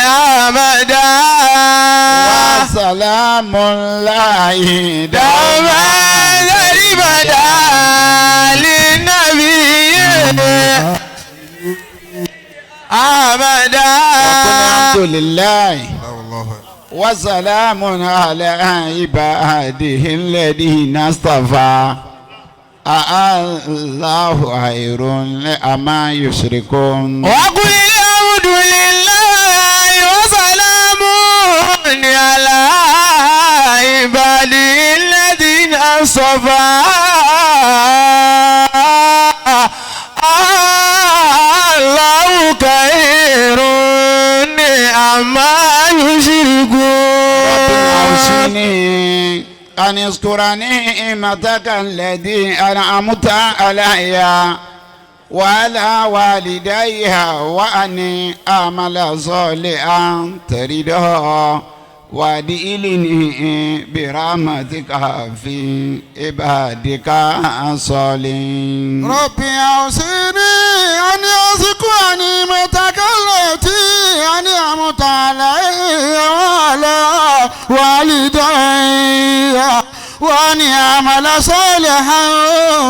Ahmada. وسلام الله دوما دوما سرمدا. Ali Nabi Ahmada. الحمد لله Allahu وسلام على عباده الذين اصطفى الله خير أما يشركون وقل الحمد لله وسلام على عباده الذين اصطفى الله خير عما يشركون أوصني أن اذكر نعمتك الذي أنعمت علي وعلى والدي وأن أعمل صالحا ترضاه وادخلني برحمتك في عبادك الصالحين. ربي أوصني أن أذكر نعمتك التي أنعمت علي وعلى والدي وأن أعمل صالحا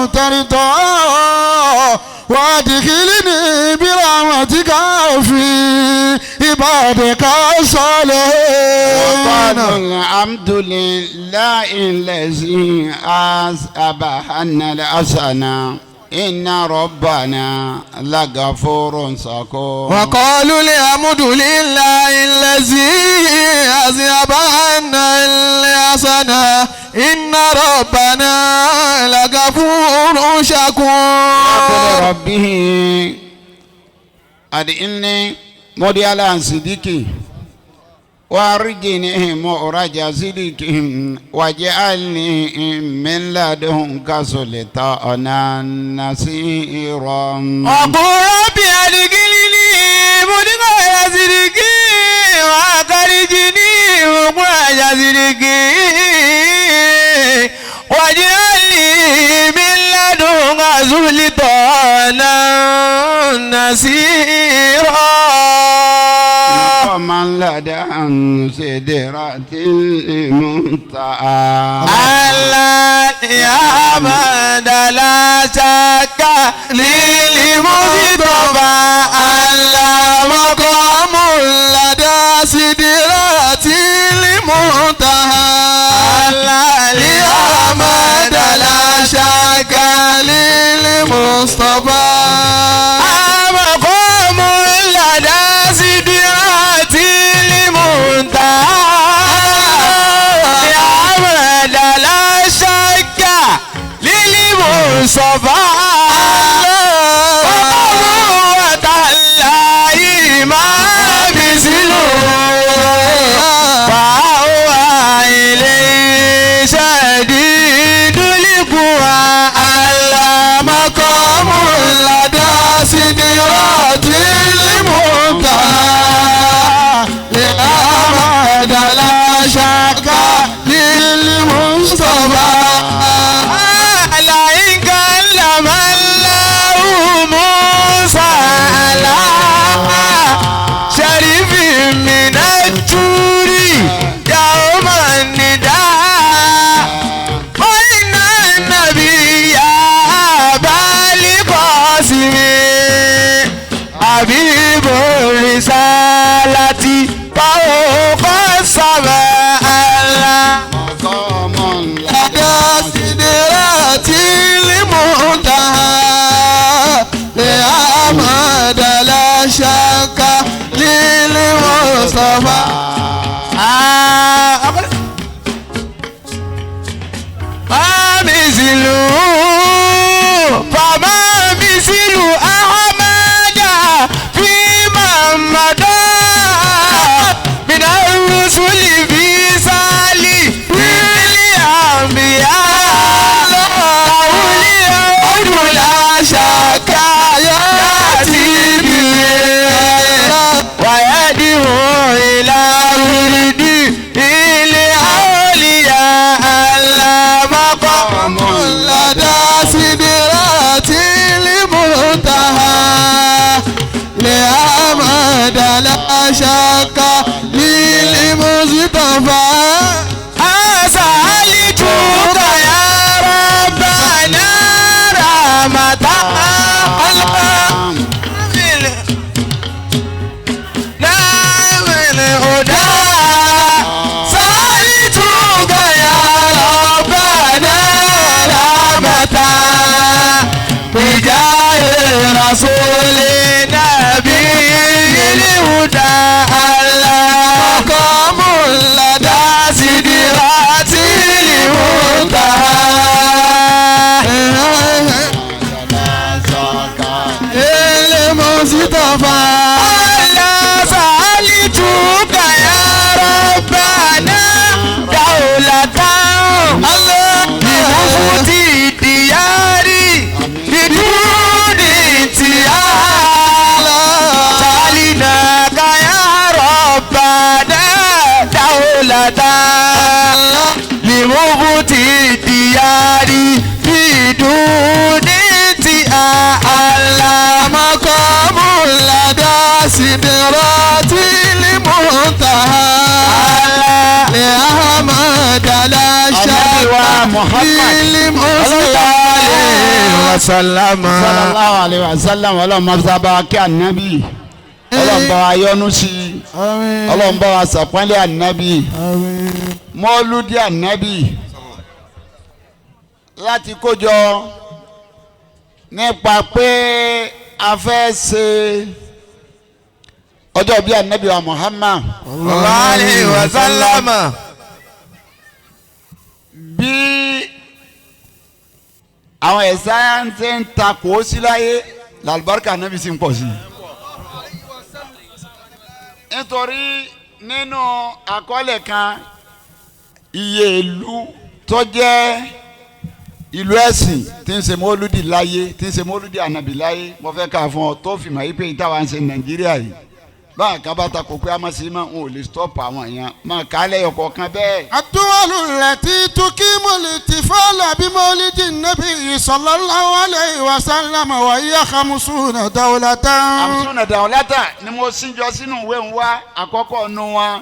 ترضاه وادخلني برحمتك في عبادك الصالحين. وقالوا الحمد لله الذي أذهب عنا الحزن إن ربنا لغفور شكور. وقالوا الحمد لله الذي أذهب عنا الحزن إن ربنا لغفور شكور. ربه أدعني مديالا صديقي وارجني مخرج صدق واجعلني من لدنك سلطانا نصيرا. وقل رب أدخلني مدخل صدق وأخرجني مخرج صدق واجعلني من لدنك سلطانا نصيرا. ومن لدى سدرة المنتهى ألا يا من لا شك للمصطفى ألا مقام لدى سدرة المنتهى ألا يا من لا شك للمصطفى مقام لدى سدرة المنتهى يا من لا شك للمصطفى وقوة الله ما مثله فهو إليه شديد القوى. ألا مقام لدى سدرة المنتهى لأحمد لا شك للمصطفى. لئن كلم الله موسى على شريف من الجور يوم النداء فإن النبي أبا القاسم حبيب الرسالة فوق السماء. مقام لدى سدرة المنتهى لأحمد لا شك للمصطفى. ما مثله فما مثل أحمد فيما مضى من الرسل في سالي في الأنبياء اليهود لا شك يأتي به ويدعو إلى ورد الأولياء. لا مقام لدى سدرة المنتهى لأحمد لا شك للمصطفى. أسألتك يا ربنا رحمة نعم الهدى. سألتك يا ربنا رحمة بجاه رسول نبي الهدى. مقام لدى سدرة المنتهى المصطفى. ألا سألتك يا ربنا دولة بمفتي الديار بدون انتهاء. سألناك يا ربنا دولة wa Muhammad sallallahu alayhi wa sallam. Ọlọ́run máa sábà kí ànábì, Ọlọ́run bá wa yọ́nú sí i, Ọlọ́run bá wa sàpọ́nlé ànábì, mọ́lúdì ànábì láti kójọ nípa pé a fẹ́ ṣe ọjọ́ bí ànábì wa Muhammad sallallahu alayhi wa sallam. Bí àwọn ẹ̀sán ṣe ń ta kò sí láyé, làlùbáríkà ànábì sì ń pọ̀ sí i. Nítorí nínú àkọọ́lẹ̀ kan, iye ìlú tó jẹ́ ìlú ẹ̀sìn tí ń ṣe mọ́lúdì láyé, tí ń ṣe mọ́lúdì ànábì láyé, mo fẹ́ kà fún ọ tó fi mọ̀ yí pé ìtawà ń ṣe Nàìjíríà yìí, báwọn kan bá ta kó pé a máa ṣe máa ń ò lè stop àwọn èèyàn máa kà á lẹ́yọ̀ kọ̀ọ̀kan bẹ́ẹ̀. الدول التي تقيم الاحتفال بمولد النبي صلى الله عليه وسلم وهي 50 دولة. Àmúṣúnà dàwọ́látà ni mo síjọ sínú ìwé ń wá àkọ́kọ́ nu wọn.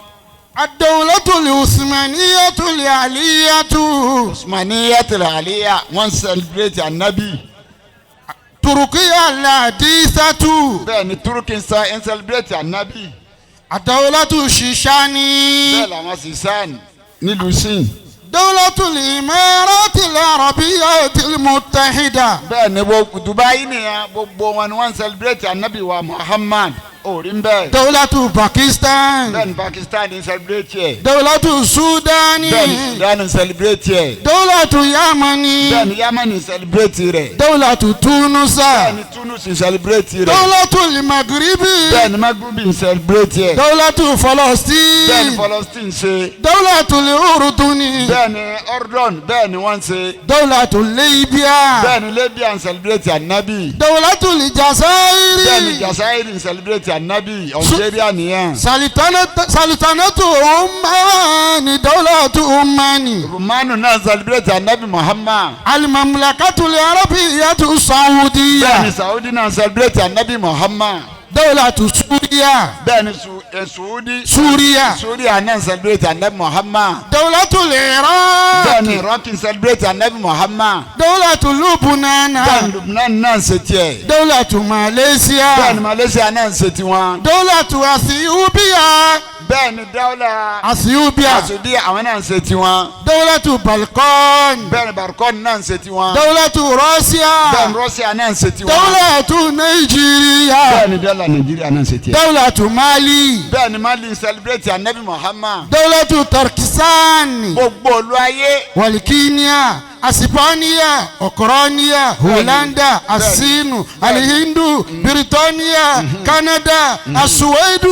الدولة العثمانية العلية. Usmaniyatul Aliyya, wọ́n celebrate anabi. تركيا الحديثة. Bẹ́ẹ̀ ni Turkey ń celebrate anabi. الدولة الشيشاني. Bẹ́ẹ̀ làwọn Sisan nílùú Sin. دولة الإمارات العربية المتحدة. Bẹ́ẹ̀ ni gbogbo Dubai nìyẹn, gbogbo wọn ni wọ́n celebrate anabi wa Muhammad orí ń bẹ́ẹ̀. دولة باكستان. Bẹ́ẹ̀ ni Pakistan ń celebrate ẹ̀. دولة السودان. Bẹ́ẹ̀ ni Sudan ń celebrate ẹ̀. دولة يمن. Bẹ́ẹ̀ ni Yemen ń celebrate rẹ̀. دولة تونس. Bẹ́ẹ̀ ni Tunus ń celebrate rẹ̀. دولة المغرب. Bẹ́ẹ̀ ni Maghribi ń celebrate ẹ̀. دولة Bẹ́ẹ̀ ni فلسطين. Palestine ṣe. دولة الأردن. Bẹ́ẹ̀ ni Jordan, bẹ́ẹ̀ ni wọ́n ṣe. دولة ليبيا. Bẹ́ẹ̀ ni Libya ń celebrate anabi. دولة Bẹ́ẹ̀ ni الجزائر. Jazairi ń celebrate anabi, Algeria nìyẹn. سلطنة عمان، دولة عمان. Romanu náà celebrate anabi Muhammad. المملكة العربية Bẹ́ẹ̀ ni السعودية. Saudi náà celebrate anabi Muhammad. دولة سوريا. Bẹ́ẹ̀ ni Saudi. سوريا. Suria náà celebrate anabi Muhammad. دولة العراق. Bẹ́ẹ̀ ni Iraq ń celebrate anabi Muhammad. دولة لبنان. Bẹ́ẹ̀ ni Lebanon náà ṣe tiẹ̀. دولة Bẹ́ẹ̀ ni ماليزيا. Malaysia náà ṣe tiwọn. دولة أثيوبيا. Bẹ́ẹ̀ ni dáwọ́lá أثيوبيا. Asudi, àwọn náà ṣe tiwọn. دولة بلقان. Bẹ́ẹ̀ ni Barkon náà ṣe tiwọn. دولة Bẹ́ẹ̀ روسيا. ni Russia náà ṣe tiwọn. دولة نيجيريا. Bẹ́ẹ̀ ni dáwọ́lá Nàìjíríà náà ṣe tiẹ̀. دولة مالي. Bẹ́ẹ̀ ni Mali ń celebrate anabi Muhammad. دولة تركستان. Gbogbo olú ayé. والكينيا، أسبانيا، أوكرانيا، هولندا، الصين، الهند، بريطانيا، كندا، السويد،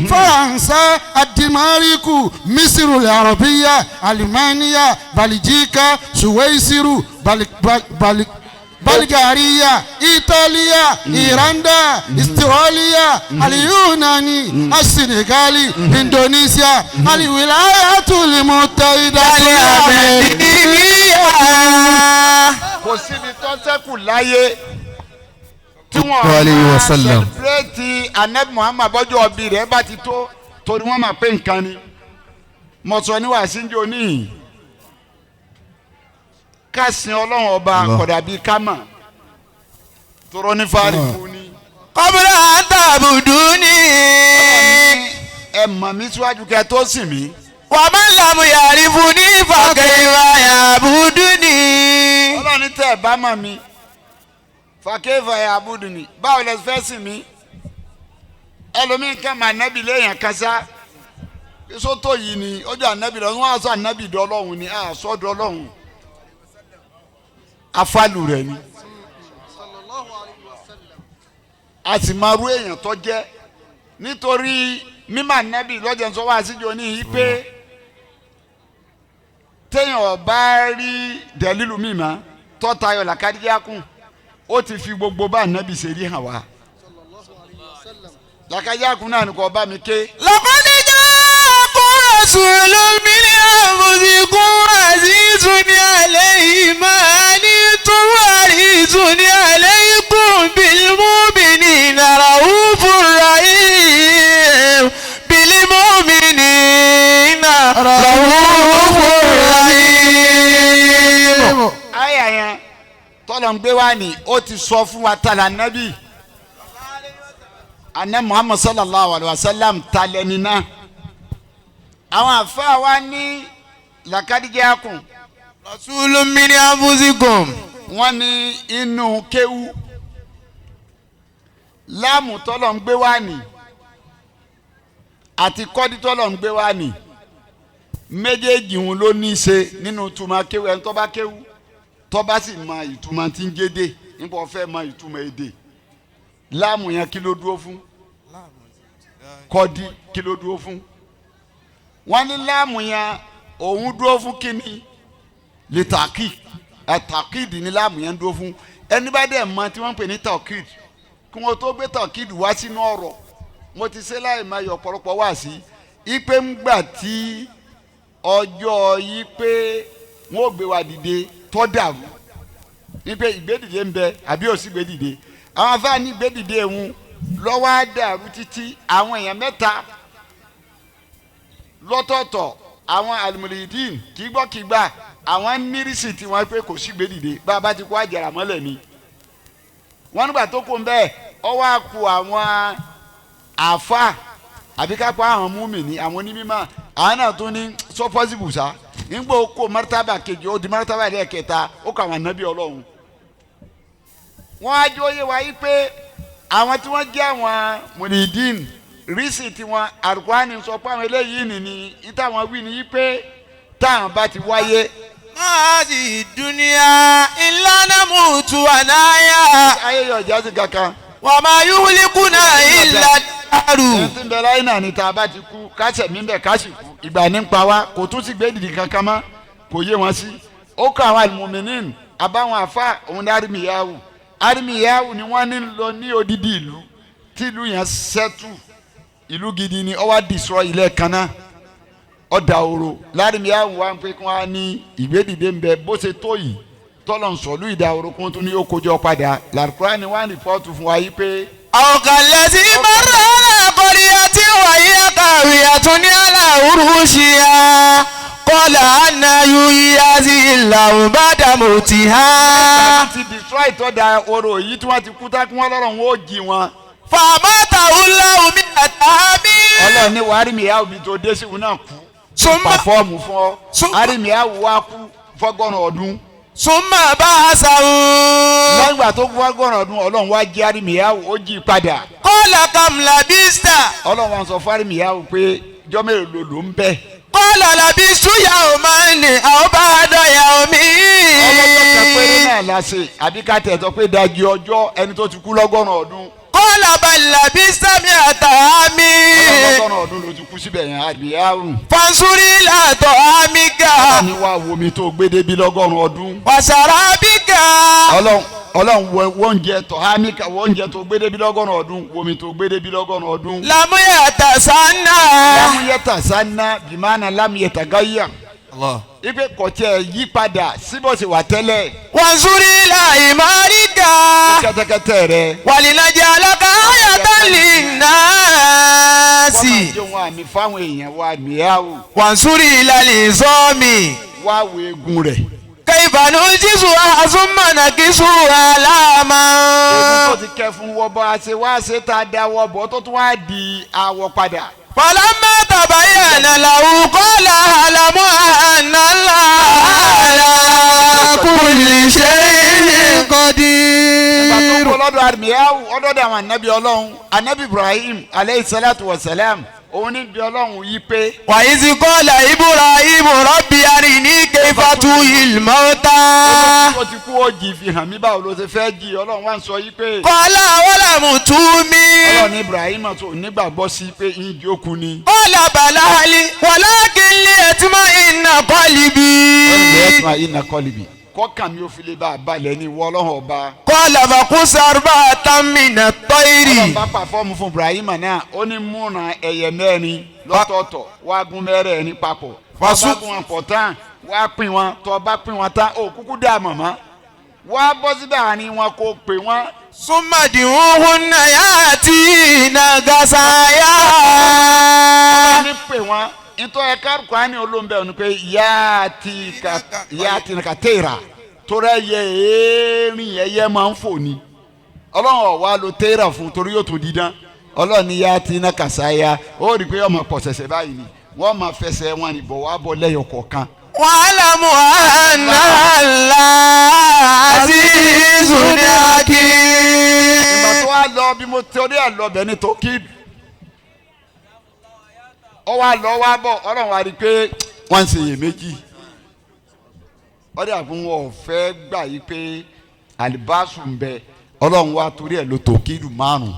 فرنسا، الدنمارك، مصر العربية، ألمانيا، بلجيكا، سويسرا، بل بل بل بلغاريا، إيطاليا، إيراندا، استراليا، اليوناني، السنغالي، إندونيسيا، الولايات المتحدة الأمريكية. Kò síbi tó ṣẹ́kù láyé tí wọ́n Alayhi wa máa sallam. celebrate anabi Muhammad bọ́jọ́ ọbí rẹ̀ bá ti tó, torí wọ́n máa pé nǹkan ni. Mo sọ ní wàásù ní oníyìn, ká sin Ọlọ́run ọba kódà bíi kámà tọrọ ní fárí fún ni. Qabla an ta'buduni. Ẹ mọ̀ mí síwájú kẹ́ tó sìn mí. Wa man lam ya'rifuni fa kayfa ya'buduni. Ọlọ́run ní tẹ́ ẹ bá mọ̀ mí, fàkẹ́fà ẹ̀ àbúdùnì, báwo lẹ fẹ́ sìn mí? Ẹlòmíín kan mà nẹ́bì léèyàn kásá sótó yìí ni ojú ànẹ́bì lọ, wọ́n á sọ ànẹ́bì dọ́lọ́hún ni, á sọ dọ́lọ́hún, afálù rẹ̀ ni. A sì máa rú èèyàn tó jẹ́ nítorí mímọ̀ ànẹ́bì lọ́jọ́ sọ wá síjọ ní yìí pé téèyàn ọba rí dẹ̀lílù mímọ́ tọ́tayọ̀ làkàdíjà kùn, ó ti fi gbogbo bá ànábì ṣe rí hàn wá. Làkàdíjà kùn náà ni kò bá mi ké. Laqad ja'akum rasulun min anfusikum azizun alayhi ma anittum harisun alaykum bil mu'minina raufur rahim. Bil mu'minina raufur rahim. Ó ti sọ fún wa tala nabi ana Muhammad sallallahu alayhi wa sallam talẹ́ni náà. Àwọn àfáà wa ní làkàdíjà kùn. Rasulun min anfusikum. Wọ́n ní inú kéwú láàmù tọ́lọ̀ ń gbé wá ní àti kọ́dí tọ́lọ̀ ń gbé wá ní, méjèèjì òun ló ní í ṣe nínú ìtumọ̀ kéwú. Ẹni tó bá kéwú, tó bá sì mọ ìtumọ̀ tí ń gédè nípa ọ̀fẹ́ mọ ìtumọ̀ èdè, láàmù yẹn kí ló dúró fún, kọ́dí kí ló dúró fún? Wọ́n ní láàmù yẹn òun dúró fún kíni? Litakid takid ní láàmù yẹn dúró fún. Ẹni bá dẹ̀ mọ tí wọ́n ń pè ní takid, kí wọ́n tó gbé takid wá sínú ọ̀rọ̀, mo ti ṣe láì máa yọ ọ̀pọ̀lọpọ̀ wá sí ipe ńgbà tí ọjọ́ yìí pé wọ́n ò gbé wa dìde tó dàrú, ipe ìgbédìde ń bẹ àbí ò sí gbédìde. Àwọn afáàní ìgbédìde ń lọ́wọ́ á dàrú títí àwọn èèyàn mẹ́ta lọ́tọ̀ọ̀tọ̀. Àwọn alimulidin kìgbọ́kìgbà, àwọn nírìsì tí wọ́n pé kò sí gbèdìde, bá a bá ti kó àjàrà mọ́lẹ̀ ni. Wọ́n nígbà tó kó ń bẹ́ẹ̀, ọwọ́ á ku àwọn àfa àbí ká pa àwọn múmìnì, àwọn onímọ̀, àwọn náà tún ní so possible sa. Nígbà ó kó martaba kejì, ó di martaba rẹ̀ kẹta, ó kọ àwọn ànábì Ọlọ́run. Wọ́n á jọ yé wa yí pé àwọn tí wọ́n jẹ́ àwọn mùnìdín rísì tiwọn, àlùkùránì sọ pé àwọn eléyìí nìní ìtàwọn wí ni yí pé táwọn bá ti wáyé. Máàzì dúníà ìlànà mùtù ànáyà. Ayé yọ ìjà sí kankan. Wà máa yúhulikúnà ìlà dàrú. Ẹni tí ń bẹ láyé náà ni tá a bá ti kú, ká sẹ̀mí bẹ̀ ká sì kú, ìgbà ní ń pa wá, kò tún sí gbẹ́dìdì kankan mọ́, kò yé wọn sí. Ó kọ àwọn àlùmọ̀mìnín àbáwọn àfa òun ní arimiyahu. Arimiyahu ni wọ́n ní lọ ní odidi ìlú tí ìlú yẹn sẹ́tù, ìlú gidi ni. Ó wá destroy ilẹ̀ kan náà, ọ̀dà òrò lárìmíyàwó wa ń pé kí wọ́n á ní ìgbédìde ń bẹ bó ṣe tó yìí tọ́lọ̀ ń sọ̀lú ìdá orokun tún ní ó kójọ padà. Làrúkúrá ni wọ́n á rìpọ́ọ̀tù fún wa yìí pé. Ọ̀kàlẹ̀ tí mọ́rọ̀ alákọ̀rí àti wàyí àkàwé àtúní aláwùrú ṣíà kọ́là ànáyú yíyá sí ìlàwùn bá dàmú tì há. Ti destroy tọ́da orò yìí tí wọ́n ti kú tá kí wọ́n lọ́rọ̀ wọn ó jí wọn. Fàmọ́tà ńláwùmí àtàmì. Ọlọ́run ní wàá rí mi yá òbí tó dé sí òun náà kú. Súnmọ́ pàfọ́ọ̀mù fún ọ Súnmọ́. Arimiyahu wa kú fọ́gọ́rùn ọdún. Súnmọ́ bá a sàrùn. Lẹ́yìn ìgbà tó kú fọ́gọ́rùn ọdún, Ọlọ́run wá jí Arimiyahu, ó jí padà. Kọ́lá kàmlà bísítà. Ọlọ́run wa sọ fún Arimiyahu pé jọ́ mélòó ló ló ń bẹ̀. Kọ́lá làbí súyà ò máa ń ní àwọn bá a dọ̀yà omi. Ọlọ́jọ́ kan péré náà la ṣe, àbí ká tẹ̀ sọ pé dájú ọjọ́ ẹni tó ti kú lọ́gọ́rùn ọdún. Kọ́lá balàbí sàmì àtàmì. Ọlọ́gọ́rùn ọdún ló ti kú síbẹ̀ yẹn, Arimiyahu. Fansúrí làtọ̀ àmìgà. Ọlọ́run wá wo mi tó gbé débi lọ́gọ́rùn ọdún. Wàsàrà bígà. Ọlọ́run, Ọlọ́run wo oúnjẹ tọ̀ hámíkà, wo oúnjẹ tó gbé débi lọ́gọ́rùn ọdún, wo mi tó gbé débi lọ́gọ́rùn ọdún. Lámúyàtà sánà. Lámúyẹ̀tà sáná bìmánà lámúyẹ̀tà gáyà. Ipe kọ̀tẹ́ yí padà síbọ̀sì wà tẹ́lẹ̀. Wansúrí làìmárìgà. Kẹ́tẹ́kẹ́tẹ́ rẹ. Wàlìnàjà alákàáyàtà lè náà sí. Wọ́n máa jẹun àmì fáwọn èèyàn wa mìíyàwó. Wansúrí làlè sọ́ọ̀mì. Wá wo eegun rẹ̀. Kẹfàánú jísù àzúmọ̀nà kìsù àlàmà. Eegun tó ti kẹ́ fún wọ́bọ̀ àṣẹ wá ṣe tá a da wọ́bọ̀ tó tún wá di àwọ̀ padà. Fọlọ́mọ tàbáyà làwù kọ́lá àlàmú ànálà àlà kùlì ṣe é kọ́dí. Ìgbà tó kó lọ́dọ̀ àmìyáwó ọdọ́dọ̀ àwọn ànábì Ọlọ́run, ànábì Ibrahim aleyhi salatu wa salam, òun ní bí Ọlọ́run yí pé. Wàyí kọ́lá Ibrahim rọ́bì àríní kẹfàtú ìlmọ́ta. Ó ti kú, ó jì fi hàn mí, báwo ló ṣe fẹ́ jì? Ọlọ́run wá ń sọ yí pé. Kọ́lá wàlámù tú mi. Ọlọ́run ní Ibrahim tó nígbàgbọ́ sí pé ìjì òkú ni. Kọ́lá bàlá wàlákìlì ẹ̀tìmọ̀ ìnà kọ́lì bí. Ẹ̀tìmọ̀ ìnà kọ́lì bí. Kọ́kàn mi ò fi lè bá a balẹ̀ ní ìwọ Ọlọ́run ọba. Kọ́lá fàkúsàrúbà tàmínà tọ́ìrì. Ọlọ́run bá pàfọ́ọ̀mù fún Ibrahim náà, ó ní múra ẹyẹ mẹ́rin lọ́tọ̀ọ̀tọ̀, wá gún mẹ́rẹ̀ẹ̀rin papọ̀. Fàṣù. Wá gún wọn pọ̀ tán, wá pín wọn, tó bá pín wọn tán, ó kúkú dá mọ̀mọ́. Wá bọ́ síbẹ̀ àárín wọn kó pè wọ́n. Súnmọ̀dìhún náà yá tí nàgàsáyà. Wọ́n ní pè wọ́n nítorí ẹ̀ka Kùránì olóńbẹ̀ ni pé yá ti ka tèèrà Torí ẹyẹ èérín ẹyẹ máa ń fò ni. Ọlọ́run ọ̀wá lo tẹ́rà fún torí yóò tún dídán. Ọlọ́run ní yá tí iná kàsáyà ó rí i pé ọmọ pọ̀ ṣẹ̀ṣẹ̀ báyìí ni wọ́n máa fẹsẹ̀ wọn rìn bọ̀ wá bọ̀ lẹ́yọ̀ kọ̀ọ̀kan. واعلموا أن الله عزيز Ìgbà حكيم. tó wá lọ bí mo torí ẹ̀ lọ bẹ̀ ní tókì, ó wá lọ wá bọ̀, Ọlọ́run wá rí i pé wọ́n ń ṣe iyèméjì. Ọdẹ àfún wọn ò fẹ́ gbà yí pé àlìbáṣù ń bẹ. Ọlọ́run wá torí ẹ̀ ló tòkìdù márùn-ún.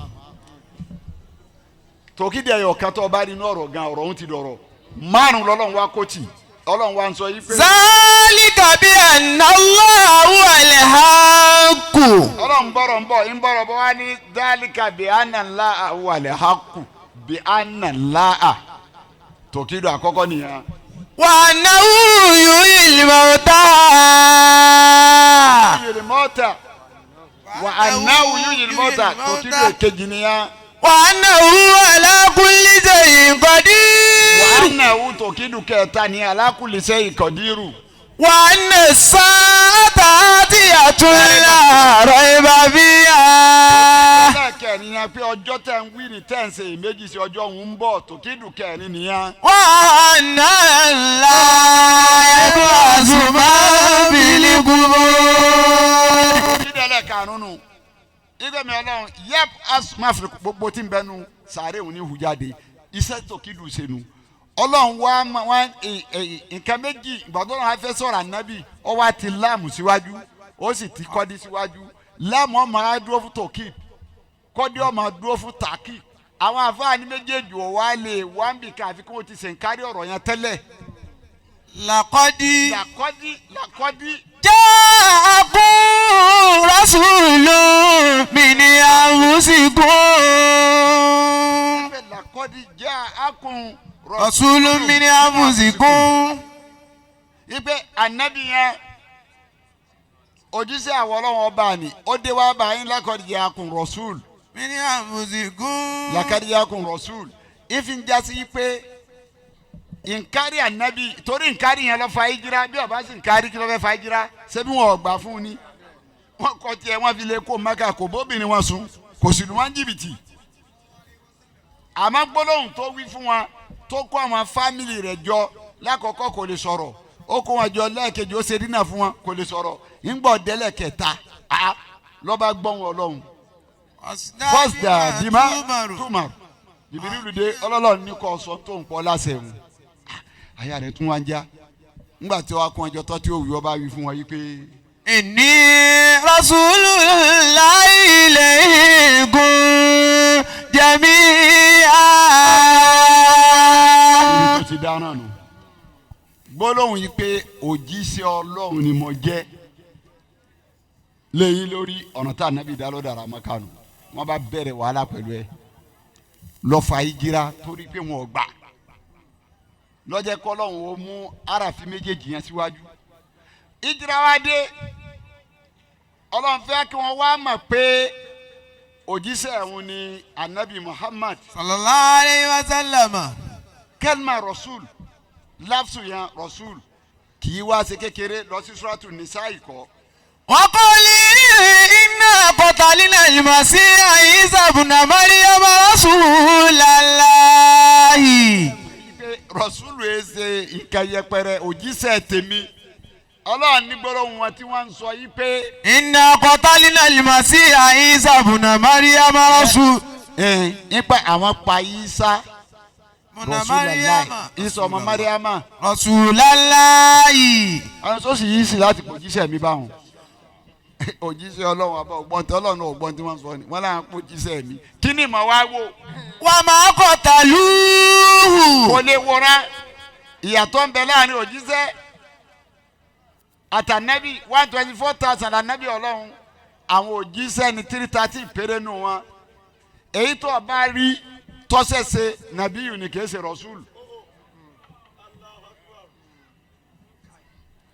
Tòkìdù ẹ̀yọ̀ kan tó o bá rí inú ọ̀rọ̀ gan, ọ̀rọ̀ ń ti dọ̀rọ̀ márùn-ún lọ́lọ́run wá kó tì. Ọlọ́run wá ń sọ yí pé ذلك بأن الله هو الحق. Ọlọ́run bọ̀rọ̀ ń bọ̀ ń bọ̀rọ̀ bọ̀ wá ní dálíkà bí àná ńlá àwàlẹ̀ hákù bí àná ńlá à tòkìdù àkọ́kọ́ nìyẹn. وأنه يحيي الموتى. Yìí mọ́tà wà ánáwó yìí mọ́tà, tòkìdù èkejì nìyẹn. وأنه على كل شيء Wà قدير. ánáwó tòkìdù kẹta ní alákùlẹ̀sẹ̀ ìkọ̀dírù. وأن الساعة آتية لا ريب فيها. Lẹ́ẹ̀kẹrin yẹn pé ọjọ́ tẹ̀ ń wí ní tẹ̀ ń ṣe ìméjì sí, ọjọ́ òun ń bọ̀, tòkìdù kẹrin nìyẹn. وأن الله يبعث من في القبور. Tòkìdù ẹlẹ́ẹ̀karùn-ún nù. Ìgbẹ́mi Ọlọ́run yẹ́p asùnmáfìrì gbogbo tí ń bẹnu sàárè òun ní hu jáde, iṣẹ́ tòkìdù ṣe nu. Ọlọ́run wá wá nǹkan méjì. Ìgbà tó náà fẹ́ sọ̀rọ̀ ànábì, ó wá ti láàmù síwájú, ó sì ti kọ́dí síwájú. Láàmù ọmọ á dúró fún tòkìd, kọ́dí ọmọ dúró fún tàkì. Àwọn àfáàní méjèèjì ò wá lè wá ń bì ká àfi kí wọ́n ti ṣèǹkárí ọ̀rọ̀ yẹn tẹ́lẹ̀. لقد Làkọ́dí làkọ́dí. جاءكم رسول من أنفسكم. Ẹgbẹ́ làkọ́dí jẹ́ àkùn. رسول من أنفسكم. Ipe anabi yẹn òjíṣẹ́ àwọn Ọlọ́run ọba ni ó dé wá bá yín, làkọ́dí jẹ́ àkùn rọ̀ṣúl. من أنفسكم. Làkọ́dí jẹ́ àkùn rọ̀ṣúl ìfi ń jásí pé nkari anabi, torí nkari yẹn lọ fa ìjìrá. Bí ọba sì nkari, kí ló fẹ́ fa ìjìrá? Ṣebí wọn ò gbà fún un ni wọn kọ tiẹ̀, wọn fi lè kó Maka, kò bóbìnrin wọn sùn, kò sì lù wọn jìbìtì. Àmọ́ gbólóhùn tó wí fún wọn, tó kó àwọn fámìlì rẹ̀ jọ lákọ̀ọ́kọ́, kò lè sọ̀rọ̀. Ó kó wọn jọ lẹ́ẹ̀kejì, ó ṣe dínà fún wọn, kò lè sọ̀rọ̀. Ńgbọ́ délẹ̀ kẹta a lọ́ba gbọ́n Ọlọ́run fọ́sdà bímá túmọ̀ Jìbìrìlù dé, Ọlọ́run ní kò sọ tó ń pọ̀ láṣẹ wọn. Àyà rẹ̀ tún wá ń já ńgbà tí wàá kún ẹjọ́ tó tí ó wí, ọba wí fún wọn yí pé إني رسول الله إليكم جميعا. Ibi tó ti dáná nù gbólóhùn yìí pé òjíṣẹ́ Ọlọ́run ni mo jẹ́ léyìn lórí ọ̀nà tá ànábì dá lọ́dọ̀ ara mọ́kànù, wọ́n bá bẹ̀rẹ̀ wàhálà pẹ̀lú ẹ lọ́fà ìjìra torí pé wọn ò gbà lọ́jẹ́ kọ́lọ́hún ó mú aráàfin méjèèjì yẹn síwájú. Ìjìra wa dé, Ọlọ́run fẹ́ kí wọ́n wá mọ̀ pé òjíṣẹ́ òun ni anabi Muhammad. صلى الله عليه وسلم. Kẹlma rasul, lafsu yẹn rasul kì í wá ṣe kékeré lọ sí suratu nisa ikọ. وقل إنا قتلنا المسيح عيسى ابن مريم رسول الله. Pé rasulu yẹn ṣe nǹkan yẹpẹrẹ, òjíṣẹ́ tèmi Ọlọ́run ní gbọ́dọ̀ wọn tí wọ́n ń sọ yìí pé إنا قتلنا المسيح عيسى ابن مريم رسول nípa àwọn pa Isa ابن Rasulullah, مريم Isa ọmọ Mariama رسول الله. Àwọn sọ́ọ̀sì yìí sì láti pò jíṣẹ́ mi báwọn òjíṣẹ́ Ọlọ́run àbá ọgbọ́n tí Ọlọ́run ọgbọ́n tí wọ́n sọ ni wọ́n láwọn pò jíṣẹ́ mi, kí ni màá wá wò? وما قتلوه. Kò lè wòran ìyàtọ̀ ń bẹ láàrin òjíṣẹ́ àtànẹ́bí. 124,000 ànẹ́bí Ọlọ́run, àwọn òjíṣẹ́ ní 330 péré nù wọn. Èyí tó o bá rí tọ́sẹ̀sẹ̀ nàbíyù ni, kìí ṣe rọ́ṣúlù.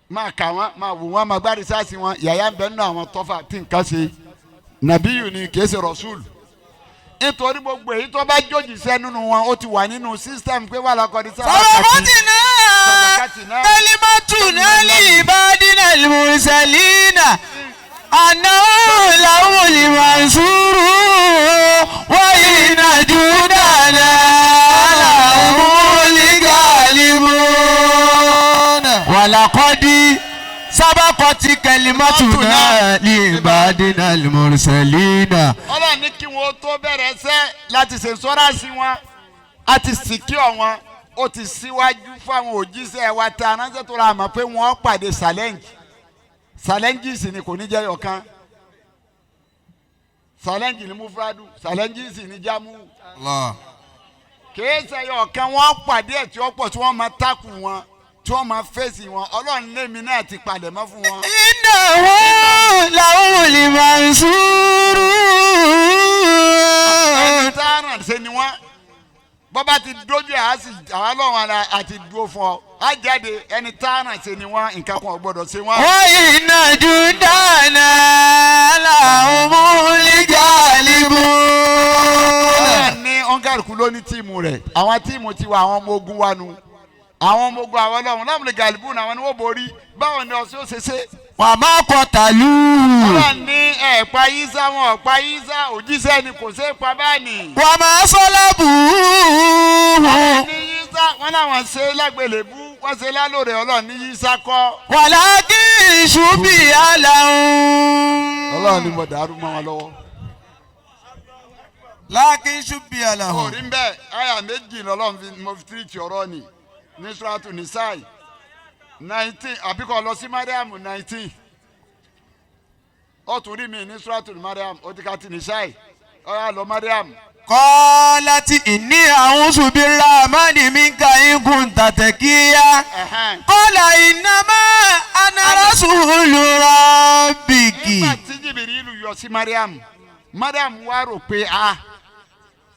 Máa kà wọ́n, máa wò wọ́n, máa gbá rìsáàsì wọn. Yàyà ń bẹ nínú àwọn tọ́fà tí nǹkan ṣe, nàbíyù ni, kìí ṣe rọ́ṣúlù, nítorí gbogbo èyí tó bá jòjìṣẹ́ nínú wọn, ó ti wà nínú sísítẹ́ẹ̀mù pé wà lákọ̀ọ́dí sábà صرفتنا صدقتنا كلمتنا لعبادنا. لعبادنا المرسلين أنه لهم المنصور وإن جندنا لهم الغالبون ولقد سبقت كلمتنا لعبادنا المرسلين. Ọlọ́run ní kí wọ́n tó bẹ̀rẹ̀ sẹ́ láti ṣe sọ́ra sí wọn, a ti sìkíọ̀ wọn, ó ti síwájú fáwọn òjíṣẹ́ wa tá a ránṣẹ́ tó ra àmọ́ pé wọ́n pàdé challenge. Challenges ni kò ní jẹ́ ọ̀kan. Challenge ni mufradu, challenges ni jamu. Allah. Kìí ṣe ọ̀kan, wọ́n pàdé ẹ̀ tí ó pọ̀ tí wọ́n máa tákù wọn, tí wọ́n máa fèsì wọn. Ọlọ́run lémi náà ti palẹ̀ mọ́ fún wọn. إنه لهم المنصور. Ẹni tá a ràn ṣe ni wọ́n, bọ́bá ti dójú ẹ̀ á sì àwọn ọlọ́run ara àti dúró fún ọ á jáde. Ẹni tá a ràn ṣe ni wọ́n, nǹkan kan ò gbọ́dọ̀ ṣe wọ́n. وإن جندنا لهم الغالبون. Ọlọ́run ní ọ̀nkàlùkù ló ní team rẹ̀. Àwọn team tiwa, àwọn ọmọ ogun wa nu, àwọn ọmọ ogun àwọn ọlọ́run láwọn gàlíbù náà, àwọn ni wọ́n borí. Báwo ni ọ̀sẹ̀ ó ṣe ṣe? وما قتلوه. Ọlọ́run ní ẹ̀ẹ̀pa Yísà, wọn ọ̀pa Yísà, òjíṣẹ́ ni, kò ṣeé pa báyìí. وما صلبوه. Ní Yísà, wọn làwọn ṣe lágbèlébú, wọ́n ṣe lálòrè. Ọlọ́run ní Yísà kọ́. ولكن شبه لهم. Ọlọ́run ni mo dàrú mọ́ wọn lọ́wọ́. لكن شبه لهم. Orí ń bẹ́ẹ̀, àyà méjì lọ́lọ́run fi mo fi tírìtì ọ̀rọ̀ ni ní Suratu Nisai 19, àbíkọ́ lọ sí Mariam 19. Ó tún rí mi ní Suratu Mariam, ó ti ka ti Nisai, ó yá lọ Mariam. قالت إني أعوذ بالرحمن منك إن كنت تقيا. قال إنما أنا رسول ربك. Nígbà tí Jìbìrìlù yọ sí Mariam, Mariam wá rò pé a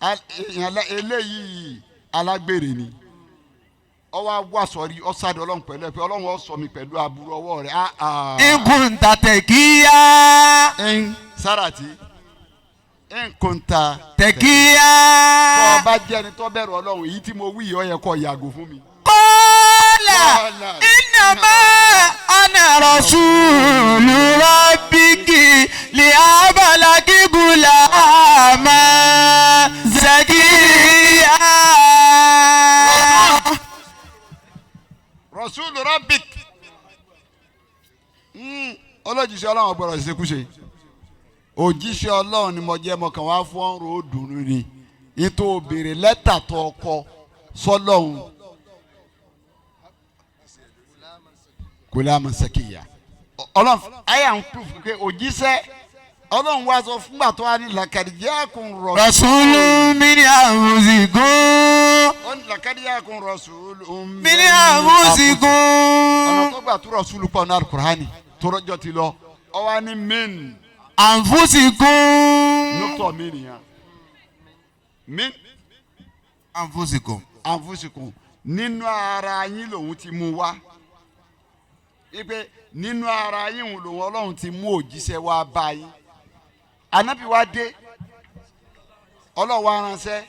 èèyàn eléyìí alágbèrè ni. Ó wá wá sọrí, ó sáré Ọlọ́run pẹ̀lú ẹ pé Ọlọ́run ó sọ mi pẹ̀lú aburú ọwọ́ rẹ̀. إن كنت تقيا. Ẹn sáràtì nkunta تقيا. tó o bá jẹ́ ẹni tó bẹ̀rù Ọlọ́run, èyí tí mo wí yìí, ó yẹ kó yàgò fún mi. قال قال إنما أنا رسول ربك لأهب لك غلاما زكيا. Rasul rabbik, ọlọ́jíṣẹ́ Ọlọ́run ọgbọ́dọ̀ ṣekúṣe. Òjíṣẹ́ Ọlọ́run ni mo jẹ́, mo kàn wá fún ọ̀rọ̀ òdùnnú ni ètò òbèrè lẹ́tà tó ọkọ sọlọ́run kò lè àmọ̀ sẹ́kìyà. Ọlọ́run ayé à ń proof pé òjíṣẹ́ Ọlọ́run wá sọ fúngbà tó wá ní làkàdíyàkùn rọ̀. رسول من أنفسكم. Ó ní làkàdíyàkùn rasul من أنفسكم. Ọ̀nà tó gbà tó rasulu pọ̀ ní alukur'ani tó rọ́jọ́ ti lọ, ọ wá ní min أنفسكم. Nọ́tọ̀ mi nìyẹn, min أنفسكم. anfusikum, nínú ara yín lòun ti mú wá, ipe nínú ara yín lòun Ọlọ́run ti mú òjíṣẹ́ wá bá yín. Anabi wa dé, Ọlọ́run wa ránṣẹ́.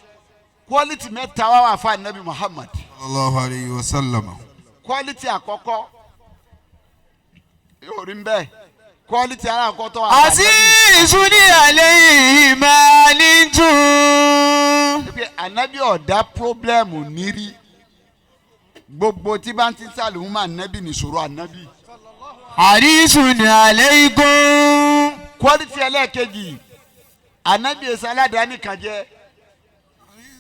Quality mẹ́ta wá wà fún anabi Muhammad. صلى الله عليه وسلم. Quality àkọ́kọ́ yóò rí bẹ́ẹ̀, quality alákọ̀ọ́kọ́ tó wà fún anabi. عزيز عليه ما عنتم. Pé anabi ọ̀dà problem nírí, gbogbo tí bá ń ti sàlùmọ́ anabi nìṣòro anabi. حريص عليكم. Quality ẹlẹ́ẹ̀kejì, anabi ẹ̀sẹ̀ aládàáni kan jẹ́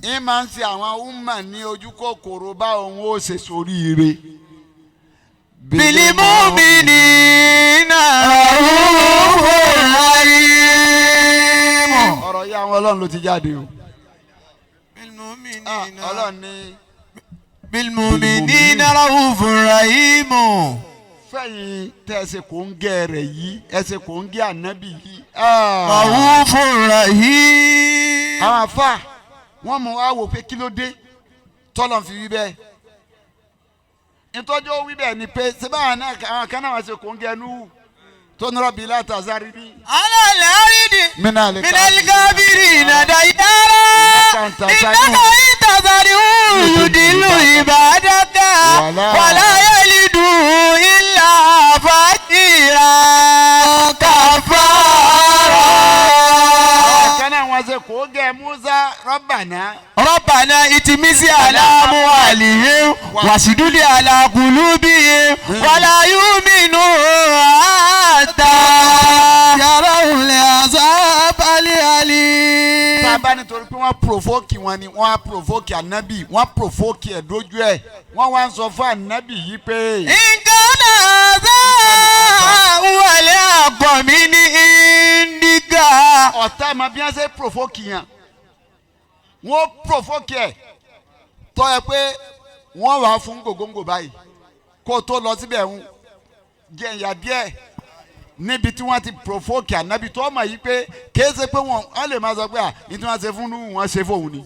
ń máa ń ṣe àwọn umma ní ojú kòkòrò bá òun ó ṣe soríire. بالمؤمنين رؤوف رحيم. Ọ̀rọ̀ yìí, àwọn Ọlọ́run ló ti jáde o. بالمؤمنين. Ọlọ́run ní بالمؤمنين رؤوف رحيم. fẹ̀yìn tẹ́ ẹ ṣe kò ń gẹ́ rẹ̀ yìí, ẹ ṣe kò ń gẹ́ ànábì yìí. رؤوف رحيم. Àwọn afa wọn mú wa wò pé kí ló dé tọ́lọ̀ fi wí bẹ́ẹ̀. Ìtọ́jú ó wí bẹ́ẹ̀ ni pé ṣé báwọn náà, àwọn kan náà wọ́n ṣe kò ń gẹ́ nú tó nírọ̀ bíi látàzárí ní. على الأرض Mina من الكافرين ديارا إنك إن تذرهم يضلوا عبادك ولا يلدوا إلا فاجرا. wọn ṣe kó gẹ Musa Rabbana. Rabbana itimisi ala amwalihim wasududi ala qulubihim wala yu'minu hatta yarawul azab ali. Tá a bá nítorí pé wọ́n provoke wọn ni wọ́n á provoke ànábì wọ́n provoke ẹ̀ dójú ẹ̀ wọ́n wá ń sọ fún ànábì yìí pé. Nǹkan náà dá wọlé àbọ̀ mi ní Indiga. Ọ̀tá ẹ̀ mọ bí wọ́n ṣe provoke yẹn wọ́n provoke ẹ̀ tọ́ ẹ pé wọ́n wà fún gògóńgò báyìí kó o tó lọ síbẹ̀ ń jẹ ìyà díẹ̀ níbi tí wọ́n ti provoke ànábì tó mọ̀ yìí pé kìí ṣe pé wọ́n á lè máa sọ pé à ní tí wọ́n ṣe fún Nuhu wọ́n ṣe fóun ni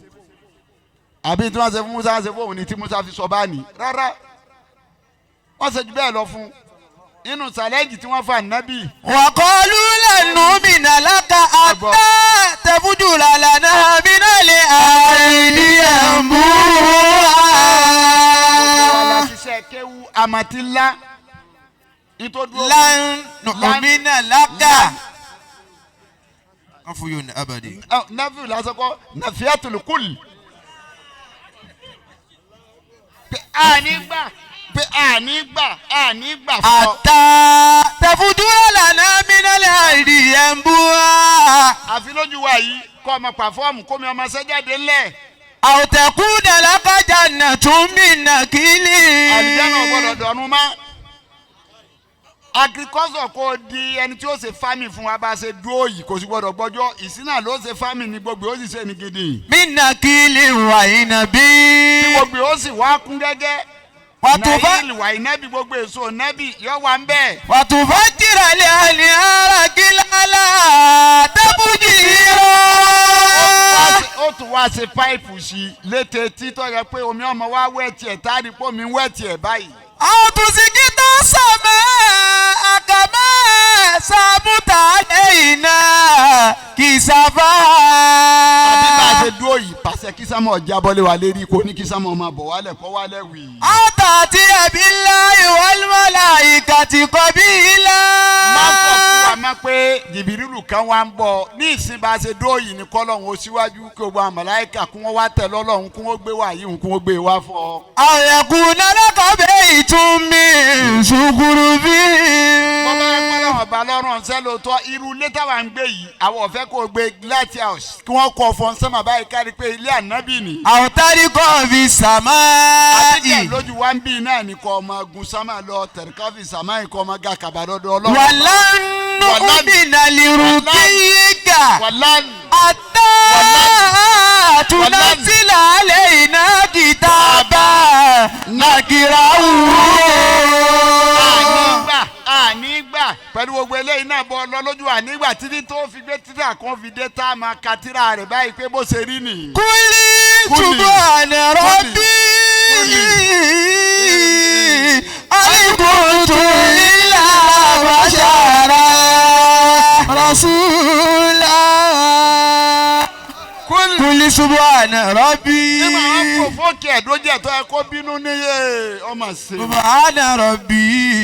àbí tí wọ́n ṣe fún Musa ṣe fóun ni tí Musa fi sọ báà ní rárá wọ́n ṣe jù bẹ́ẹ̀ lọ fún inú challenge tí wọ́n fún ànábì. Wàkọ́lù lẹ́nu mìíràn láka àtà tẹ̀fújù làlànà mìíràn lè àìdí ẹ̀mú. Wọ́n la ṣiṣẹ́ kéwu àmàtí ńlá nítorí. Lẹ́nu mìíràn láka. Afuyun abadi. Nafiu lásán kọ́ nafiatul kul. Pé àní gbà pé àní gbà àní gbà fún ọ. Àtà tẹ̀fújù làlànà mìíràn lè àìdí ẹ̀mú. Àfi lójú wa yìí kọ́ ọmọ pàfọ́ọ̀mù kó mi ọmọ sẹ́jáde ńlẹ̀. Àwòtẹ́kùn làlákàjà nàtúmí nàkìlì. Àlùjáná ò gbọ́dọ̀ dọ̀run mọ́. Agriculture kò di ẹni tí ó ṣe farming fún wa bá a ṣe dúró yìí kò sì gbọ́dọ̀ gbọ́jọ́ ìsínà ló ṣe farming ní gbogbo ó sì ṣe ní gidi. Mí nàkìlì wà ìnàbí. Tí gbogbo ó sì wá kún gẹ́gẹ́. Wàtúfà. Nàìjíríà wà ìnẹ́bí gbogbo èso nẹ́bí yọ wà ń bẹ́ẹ̀. Wàtúfàjìrà lè àní ara kílálà tẹ́bùjì rọ. Ó tún wá ṣe páìpù sí i létè títọ́ yẹ pé omi ọmọ wa wẹ̀ tiẹ̀ tá a rí pé omi ń wẹ̀ tiẹ̀ báyìí. Àtúnṣekítà sàmà àkàmà sàmúta lẹ́yìn náà kì í sábà. Àbí bá a ṣe dúró yìí pàṣẹ kí sámọ̀ jábọ́lé wa lérí kò ní kí sámọ̀ máa bọ̀ wálẹ̀ kọ́ wálẹ̀ wì. Àtàtì ẹ̀bí ńlá ìwọ́lùmọ́lá ìkàtì kọ́ bí ńlá. Má sọ fún wa má pé jìbìrìlù kan wá ń bọ̀ ní ìsìn bá a ṣe dúró yìí ní kọ́lọ́hún ó síwájú kí gbogbo àwọn màláíkà kí wọ́n wá tẹ̀ lọ́lọ́hún kí wọ́n gbé wá yìí kí wọ́n gbé wá fún ọ. Àyẹ̀kù nálọ́kọ̀ọ́bẹ̀ ìtúnmí ṣùkúrú bí. Bọ́lá ẹgbẹ́ ọba lọ́rùn ọ̀sẹ̀ lóòótọ́ irú ilé táwa ń gbé yìí àwọn ọ̀fẹ́ kò gbé glass house kí wọ́n kọ́ fọ́n sẹ́mà báyìí kárí pé ilé ànábì ni. Àwòtárí kan fi sàmáì. Àtijọ́ lójú wa ń bí náà ní kọ́ ọmọ gun sámà lọ tẹ̀ríkọ́fì sàmáì kọ́ ọmọ ga kàbà lọ́dọ̀ ọlọ́run. Wàlánù bìnàlìrù kíyíkà. Wàlánù. Àtà túnásílà lè iná kìtàbà nàkìrà wù. Ànígbà ànígbà pẹ̀lú gbogbo eléyìí náà bọ́ lọ lójú ànígbà títí tó fi gbé títà kan fi dé tá a máa ka tírà rẹ̀ báyìí pé bó ṣe rí nìyí. Kúlí subhana rabbi. Alikuntu illa bashara rasula. Kúlí subhana rabbi. Nígbà wọn kò fókè ẹ̀dójì ẹ̀tọ́ ẹ kó bínú níyè ọmọ ṣe. Subhana rabbi.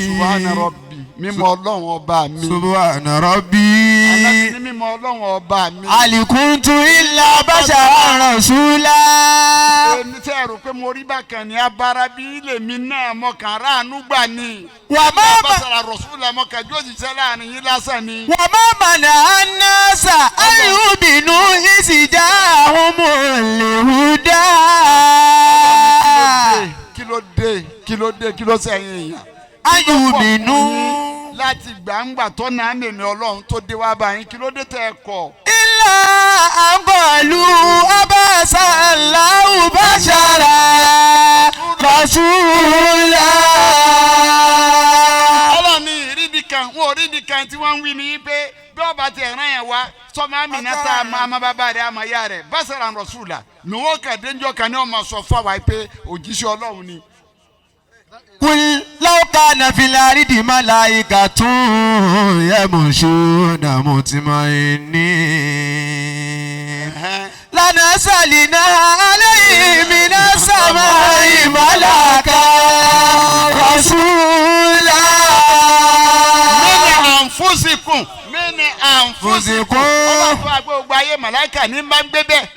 Subhana rabbi mímọ́ ọlọ́run ọba mi. Subhana rabbi. Ànábì ní mímọ́ ọlọ́run ọba mi. Alikuntu illa bashara rasula. Èmi tẹ́ ẹ rò pé mo rí bákan ní abara bí lèmi náà mọ̀kàn ráàánú gbà ni. Wà má ma. Bàbá Rasula mọ̀kàn jó ṣiṣẹ́ láàrin yín lásán ni. Wà má mànà anasa ayúbìnú ìsìjà humul-huda. Kí ló dé? Kí ló dé? Kí ló sẹ́yìn èèyàn? Ayúbìnú. Láti gbàǹgbà tó náà mèmí ọlọ́run tó dé wá báyìí kí ló dé tẹ́ ẹ kọ̀? Ilà àgọ́lù abasa Allahu bashara rasula. Ọlọ́run ní ìrídìí kan wọn ò rídìí kan tí wọ́n ń wí ni pé bí ọba ti ẹ̀ràn yẹn wá sọmọ amina tá a ma ama bàbá rẹ̀ àmọ́ ya rẹ̀ basara rasula nùwọ́ kà dénjọ́ kan ní ọmọ sọ fún wa pé òjíṣẹ́ ọlọ́run ni. Kul law kana fil ardi malaikatun yamshuna mutma'innin. Lanasalina alayhim minas samai malaka rasula. Mini anfusikum mini anfusikum. أنفسكم Ọlọ́run tó wá pé gbogbo ayé màláìkà ní bá ń gbé bẹ́ẹ̀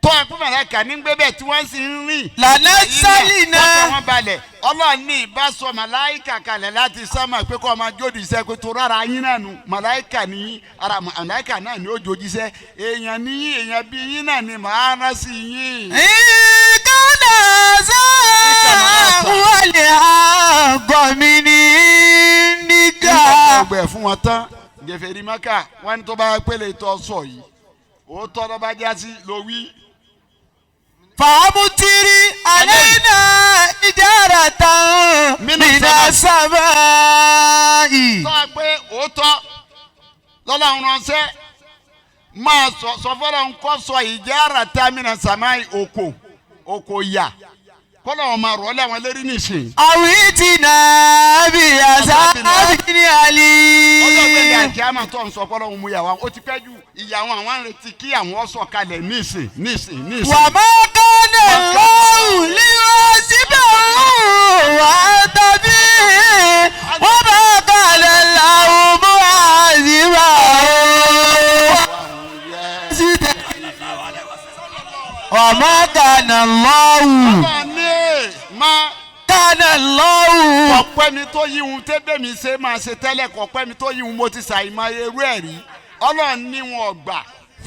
tó wá pé màláìkà ní ń gbé bẹ́ẹ̀ tí wọ́n sì ń rìn. لنزلنا Ọkàn wọn balẹ̀. Ọlọ́run ní ìbá sọ màláìkà kalẹ̀ láti sánmà pé kó máa jódi iṣẹ́ pé tó rárá yín náà nù màláìkà ní ara màláìkà náà ní ó jojí iṣẹ́ èèyàn ní yín èèyàn bí yín náà ni màá rán sí yín. إن كان هذا هو الحق من عندك Nígbà tó gbẹ fún wọn tán gẹ̀fẹ̀rí maka wọn ní tó bá pélé tó sọ yìí òótọ́ ló bá já sí ló wí. فأمطر علينا حجارة من من السماء Sọ pé òótọ́ lọ́lọ́run ránṣẹ́ máa sọ sọ fọlọ́run kọ́ sọ ìjára tamina samai oko oko yà kọ́lọ́run máa rọ̀ ọ́ lẹ́wọ̀n lérí nìsín. أو ائتنا بعذاب Ọjọ́ gbẹ̀dẹ̀ أليم àti àmà tó ń sọ fọlọ́run mú yàwá ó ti pẹ́ jù ìyá àwọn àwọn ń retí kí àwọn sọ̀ kalẹ̀ nísìn nísìn nísìn. وما كان الله ليعذبهم وأنت فيهم وما كان الله معذبهم وما كان الله Ọlọ́run ní máa كان الله kọ̀pẹ́ mi tó yí ohun tẹ́gbẹ́ mi ṣe máa ṣe tẹ́lẹ̀ kọ̀pẹ́ mi tó yí ohun mo ti ṣàìmọ̀ irú ẹ̀ rí ọlọ́run ní wọn ọgbà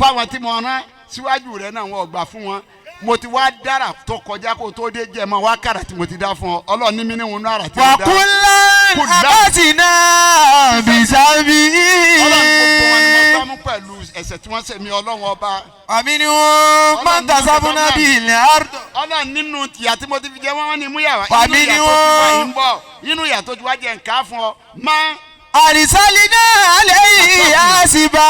fáwọn tí mo rán síwájú rẹ̀ náà wọn ọgbà fún wọn mo ti wá dára tó kọjá kó tó dé jẹ́ mọ́ wá kàrà tí mo ti dá fún ọ ọlọ́run ní mi ní òun náà rà tí mo dá وكلا أخذنا بذنبه ọlọ́run gbogbo wọn ni mo gbá mú pẹ̀lú ẹ̀ṣẹ̀ tí wọ́n ṣẹ̀ mí ọlọ́run ọba ومنهم من كسبنا به الأرض ọlọ́run nínú ìyà tí mo ti fi jẹ wọ́n wọ́n ní mú yàrá Wàmí inú ni ìyà tó ti wá wọ́n. yìí ń bọ̀ inú ìyà tó ti wá jẹ nǹkan fún ọ má أرسلنا عليه حاسبا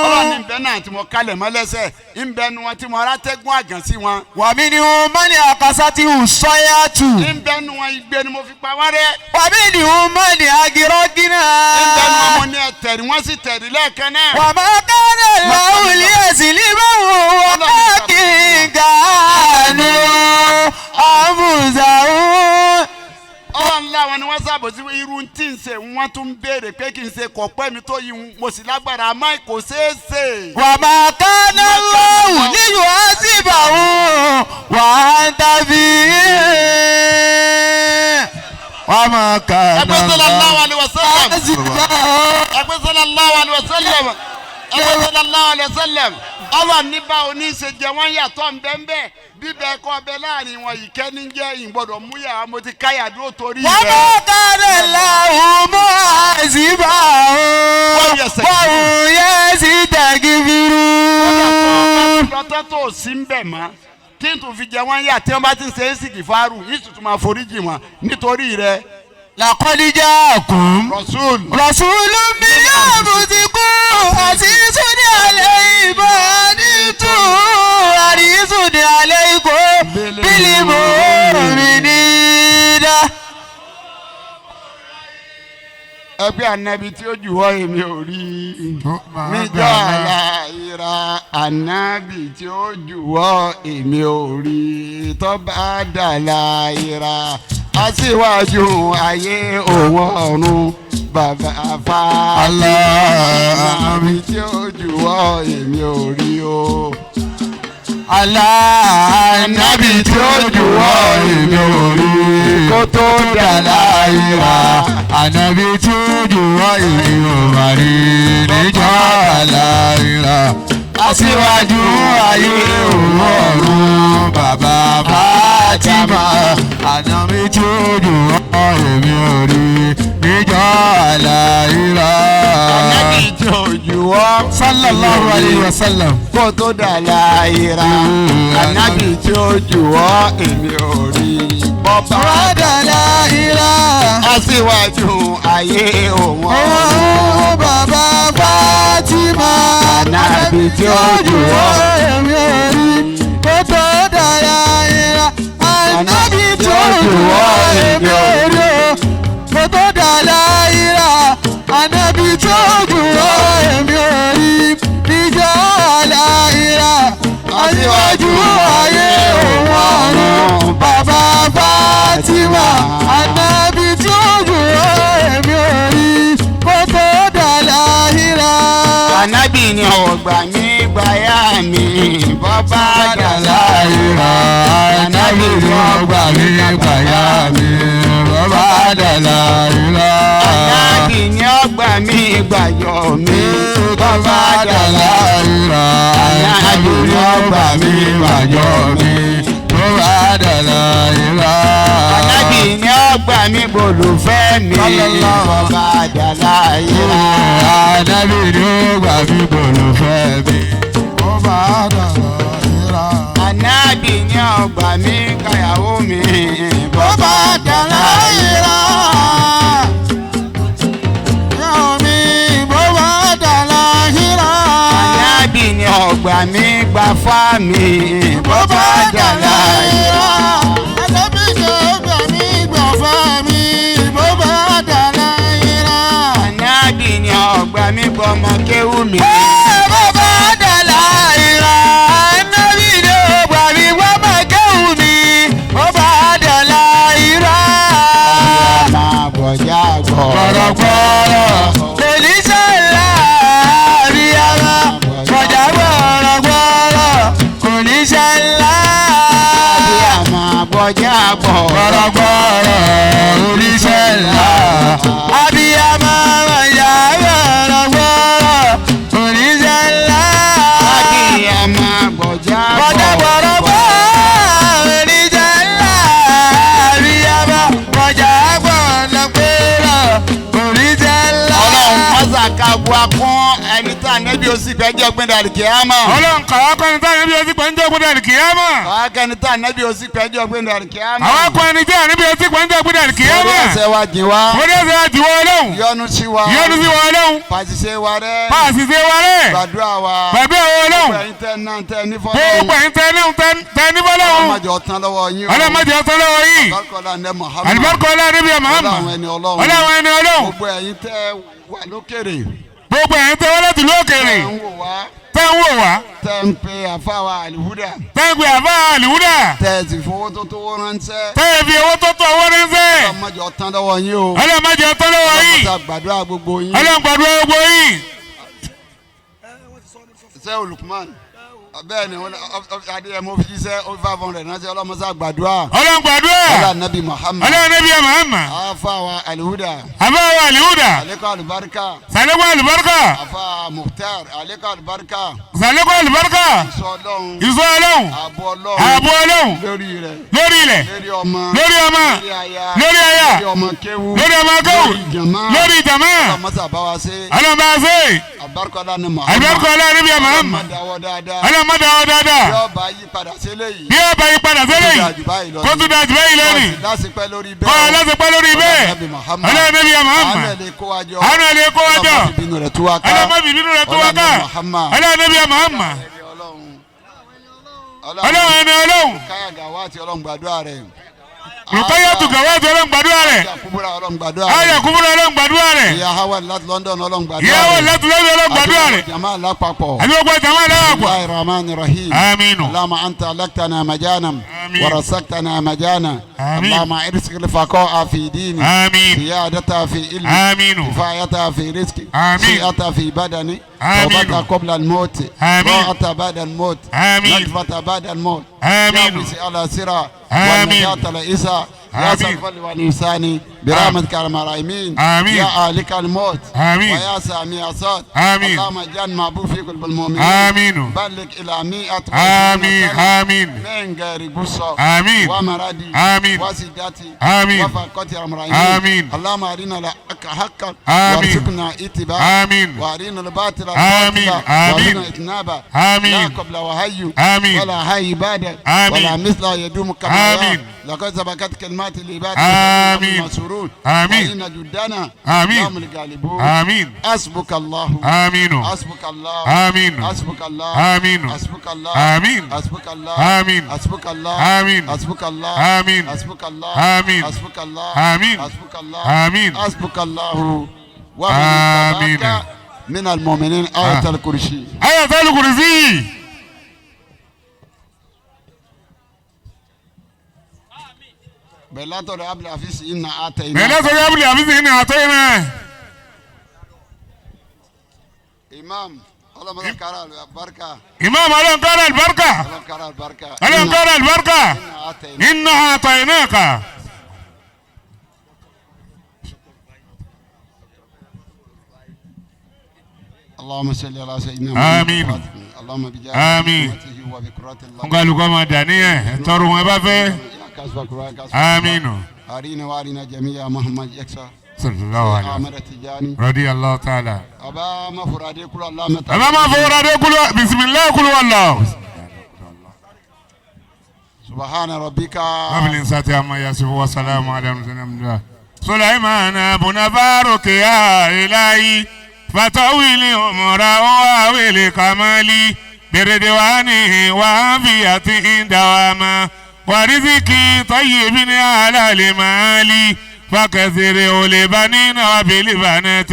ọlọ́run ní bẹ́ẹ̀ náà tí mo kalẹ̀ mọ́ lẹ́sẹ̀ ń bẹ nu wọn tí mo rátẹ́gùn àgàn sí wọn ومنهم من أقصته الصيحة ń bẹ nu wọn igbe ni mo fi pa wọ́n rẹ́ ومنهم من أغرقنا ń bẹ nu wọn mo ní ẹ tẹ̀rí wọ́n sì tẹ̀rí lẹ́ẹ̀kan náà وما كان الله ليظلمهم ولكن كانوا أنفسهم ọlọ́run láwọn ni wọ́n sábò sí irú tí ń ṣe wọ́n tún ń béèrè pé kí n ṣe kọ̀pẹ́ mi tó yí mo sì lágbára àmọ́ kò ṣeé ṣe. وما كان الله ليعذبهم وأنت فيهم وما كان ẹgbẹ́ sallallahu الله alaihi wasallam ليعذبهم ẹgbẹ́ sallallahu alaihi wasallam ẹgbẹ́ sallallahu alaihi wasallam ọlọ́run ní báwo ní í ṣe jẹ wọ́n yàtọ̀ ńbẹ́ńbẹ́ bíbẹ́ kọ́ ọbẹ̀ láàrin wọn yìí kẹ́ni jẹ́ ìgbọ́dọ̀ múyà mo ti káyà dúró torí rẹ̀. وما كان الله معذبهم وهم يستغفرون lọ́tọ́ tó sí ń bẹ̀ mọ́ tí n tún fi jẹ wọ́n yà tí wọ́n bá ti ń ṣe é sìkì fáárù yìí sì tún máa foríjì wọn nítorí rẹ̀ لقد جاءكم Rasul. رسول من أنفسكم عزيز عليه ما عنتم حريص عليكم بالمؤمنين Ẹgbẹ́ anabi tí ó jù wọ́ èmi ò rí níjọ́ àlàyé anabi tí ó jù wọ́ èmi ò rí tó bá dàlà ìra aṣíwájú ayé òun ọ̀run bàbá fa anabi tí ó jù wọ́ èmi ò rí o. Allah anabi tí ó jù wọ́ èmi ò rí Kó tó dàlà ìra anabi tí ó jù wọ́ èmi ò mà rí níjọ́ àlàyé aṣíwájú ayé òun ọ̀run bàbá Fatima anabi tí ó jù wọ́ èmi ò rí níjọ́ àlàyé. Anabi tí ó jù wọ́ Sallallahu alayhi wa sallam. kó tó dàlà ìra anabi tí ó jù wọ́ èmi ò rí bọ́bá. Wàdàlà ìlà. Aṣíwájú ayé òun ọ̀run. Ọ̀hún bàbá Fátímà. Ànábì tí ó jù ọ́. Èmi ò rí kó tó dàlà ìlà. Ànábì tí ó jù ọ́. Èmi ò rí kó tó dàlà ìlà. Ànábì tí ó jù ọ́. Èmi ò rí níjọ́ àlà ìlà. Aṣíwájú ayé òun ọ̀run bàbá Fátímà. Ànábì tí ó jù ọ́. Èmi ò rí kó tó dàlà ìlà. ọgbà mi gbàyà mi bọ́bá dàlá Ìrà ànábì ni ọgbà mi gbàyà mi bọ́bá dàlá ìrà. Ànábì ni ọgbà mi gbàyọ̀ mi Bọ́bá dàlá ìrà ànábì ni ọgbà mi gbàyọ̀ mi bọ́bá dàlá ìrà. Ànábì ni ọgbà mi bolùfẹ́ mi bọ́bá dàlá ìrà. Ànábì ni ọgbà mi bolùfẹ́ mi. Bọ́bá dàlá ìrà. Ànábì ni ọgbà mi kàyàwó mi Bọ́bá dàlá ìrà. Yóò mi bọ́bá dàlá ìrà. Ànábì ni ọgbà mi gbàfá mi Bọ́bá dàlá ìrà. Ànábì ni ọgbà mi gbàfá mi. Bọ́bá dàlá ìrà. Ànábì ni ọgbà mi gbọmọ kéwú mi. Bàbá dàlá ìrà, ànábì ni ọgbà mi wá máa kéwù mi. Bàbá dàlá ìrà. Máa bọ̀já gbọ̀. Gbọ̀rọ̀gbọ̀rọ̀ oníṣẹ́ ńlá àríyára. Bọ̀dá gbọ̀rọ̀gbọ̀rọ̀ oníṣẹ́ ńlá. Máa bọ̀já gbọ̀. Gbọ̀rọ̀gbọ̀rọ̀ oníṣẹ́ ńlá. Abiyamọ ọ̀yà gbọ̀rọ̀gbọ̀rọ̀ oníṣẹ́ ńlá. Abiyamọ bọ̀já gbọ̀. Bọ̀dá gbọ̀rọ̀gbọ̀rọ̀ oníṣẹ́ ńlá. Abiyamọ bọ̀dá gbọ̀rọ̀gbọ̀rọ̀ oníṣẹ́ ńlá. Ọlọ́run mọ́sà ká bu akún ẹni tá ànábì ó sì gbẹ́jọ́ gbẹ́dẹ̀ àlìkìyámà. Ọlọ́run kàwá kọ́ni tá ànábì ó sì gbẹ́jọ́ gbẹ́dẹ̀ àlìkìyámà. Kàwá kẹ́ni tá ànábì ó sì gbẹ́jọ́ gbẹ́dẹ̀ àlìkìyámà. Àwọn akọni tí ànábì ó sì gbẹ́jọ́ gbẹ́dẹ̀ àlìkìyámà. Orí ẹsẹ̀ wa jìn wá. Orí ẹsẹ̀ wa jìn wá Ọlọ́run. Yọ́nú sí wa. Yọ́nú sí wa Ọlọ́run. Fàṣìṣe wa rẹ́. Fàṣìṣe wa rẹ́. Gbàdúrà wa. Gbàdúrà wa Ọlọ́run. Gbogbo ẹ̀yin tẹ́ náà tẹ́ ní fọ́lọ́run. Gbogbo ẹ̀yin tẹ́ náà tẹ́ ní fọ́lọ́run. Ọlọ́run má jẹ́ ó tán lọ́wọ́ yín o. Ọlọ́run má jẹ́ ó tán lọ́wọ́ yín. Àlùbáríkà ọlá ní Muhammad. Àlùbáríkà ọlá níbi Muhammad. Ọlọ́run ẹni Ọlọ́run. Ọlọ́run ẹni Ọlọ́run. Gbogbo ẹ̀yin tẹ́ wà lókèrè. Gbogbo ẹ̀yin tẹ́ wá láti ìlú òkèèrè. Tẹ́ ń wò wá. Tẹ́ ń wò wá. Tẹ́ ń pe àfáwà àlùhúdà. Tẹ́ ń pe àfáwà àlùhúdà. Tẹ́ ẹ sì fowó tó tówó ránṣẹ́. Tẹ́ ẹ fi owó tó tó owó ránṣẹ́. Ọlọ́run má jẹ́ ó tán lọ́wọ́ yín o. Ọlọ́run má jẹ́ ó tán lọ́wọ́ yín. Ọlọ́run gbàdúrà gbogbo yín. Ọlọ́run gbàdúrà gbogbo yín. Ṣé Olùkùnmán? Bẹ́ẹ̀ ni Adéyẹmọ fi jíṣẹ́ 500 ránṣẹ́. Ọlọ́run mọ́sá gbàdúrà. Ọlọ́run gbàdúrà. Ọlọ́run Nabi Muhammad. Ọlọ́run Nabi Muhammad. Àfáwà àlùhúdà. Àfáwà àlùhúdà. Àlékún àlùbáríkà. Sàlékún àlùbáríkà. Àfá Mukhtar àlékún àlùbáríkà. Sàlékún àlùbáríkà. Ìṣọ́ Ọlọ́run. Ìṣọ́ Ọlọ́run. Ààbò Ọlọ́run. Ààbò Ọlọ́run. Lórí rẹ̀. Lórí ilẹ̀. Lórí ọmọ. Lórí ọmọ. Lórí aya. Lórí aya. Lórí ọmọ kéwú. Lórí ọmọ kéwú. Lórí jàmá. Lórí jàmá. Ọlọ́run mọ́sá bá wa ṣe. Ọlọ́run bá wa ṣe. Àlùbáríkà ọlá ní Muhammad. Àlùbáríkà ọlá níbi Muhammad. Ọlọ́run má dáwọ́ dáadáa. Ọlọ́run má dáwọ́ dáadáa. Yóò bá yí padà sílẹ̀ yìí. Bí ó bá yí padà sílẹ̀ yìí. Kó tún dáa jù báyìí lọ ni. Lásìpẹ́ lórí bẹ́ẹ̀. Kọ́ lásìpẹ́ lórí bẹ́ẹ̀. Ọlọ́run Nabi Muhammad. Àánú ẹ̀ lè kó wa jọ. Àánú ẹ̀ lè kó wa jọ. Ọlọ́run má fi bínú rẹ̀ tú wa ká. Ọlọ́run má fi bínú rẹ̀ tú wa ká. Ọlọ́run Nabi Muhammad. Ọlọ́run ẹni Ọlọ́run. Káyà gàwá àti Ọlọ́run gbàdúrà rẹ̀. Rukayatu Gawat Ọlọ́run gbàdúrà rẹ̀. Aya Kubura Ọlọ́run gbàdúrà rẹ̀. Aya Kubura Ọlọ́run gbàdúrà rẹ̀. Ìyá Hawa láti London Ọlọ́run gbàdúrà rẹ̀. Ìyá Hawa láti London Ọlọ́run gbàdúrà rẹ̀. Àti jama lápapọ̀. Àti gbogbo jama lápapọ̀. Bismillahir Rahmanir Rahim. Aminu. Allahumma anta alaktana majana. Amin. Wa razaqtana majana. Amin. Allahumma irzik al-faqa'a fi dini. Amin. Ziyadata fi ilmi. Aminu. Kifayata fi rizqi. Amin. Siyata fi badani. Amin. Tawbata qabla al-maut. Amin. Ra'ata ba'da al-maut. Amin. Nadfata ba'da al-maut. Amin. Ya wisi ala sira. Amin. والنجاة لإسا يا آمين. سلفل والإنسان برحمتك يا أرحم الراحمين. آمين. يا آلك الموت. آمين. ويا سامي الصوت. آمين. اللهم اجعل معبود في قلب المؤمنين. آمين. بلغ إلى 100 آمين. آمين. من غير غصة. آمين. ومرض. آمين. وسدتي. آمين. وفقة يا أرحم الراحمين. آمين. اللهم أرنا الحق حقا. آمين. وارزقنا اتباعه. آمين. وأرنا الباطل آمين. باطلا. آمين. وارزقنا اجتنابه. آمين. لا قبل وهي. آمين. ولا هي بعد. آمين. ولا مثل يدوم كما آمين. لقد سبقت كلمات العباد آمين. المسرور. آمين. وإن جدنا آمين. هم الغالبون. آمين. حسبك الله. آمين. حسبك الله. آمين. حسبك الله. آمين. حسبك الله. آمين. حسبك الله. آمين. حسبك الله. آمين. حسبك الله. آمين. حسبك الله. آمين. حسبك الله. آمين. حسبك الله. آمين. حسبك الله. ومن آمين. اتبعك من المؤمنين. آية الكرسي. آية الكرسي. بلاتو abdul hafiz inna atayna. Bẹ̀rẹ̀ sọ̀rọ̀ abdul hafiz inna atayna. Imam Ọlọ́mọdé kára àlùbáríkà. Imam Ọlọ́run kára àlùbáríkà. Ọlọ́run kára àlùbáríkà. Ọlọ́run kára àlùbáríkà. Inna Inna a'tainaka. اللهم صل على سيدنا محمد. آمين. اللهم بجاه آمين. رحمته وبقرة الله. Nkàlùkọ́ máa dà níyẹn tọrọ wọn bá fẹ́. يا كسب قرآن كسب. Àmín. أرينا وأرينا جميع محمد يكسر. Sallallahu alaihi wasallam. أحمد التجاني. Radiyallahu ta'ala. أبا ما فرادي كل الله متى. Bàbá máa fọwọ́ ra dé kúlọ̀ bisimilayi kúlọ̀ wàllu. سبحان ربك. رب الإنسان عما يصفون وسلام على المرسلين الحمد لله. سليمان بن فاروق يا إلهي فتويل أمره وأويل كمالي بردوانه وعافيته دواما ورزقي طيب على المال فكثر لبنين وبالبنات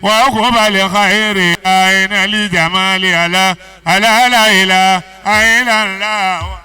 وعقب الخير أين الجمال على على لا إله إلا الله.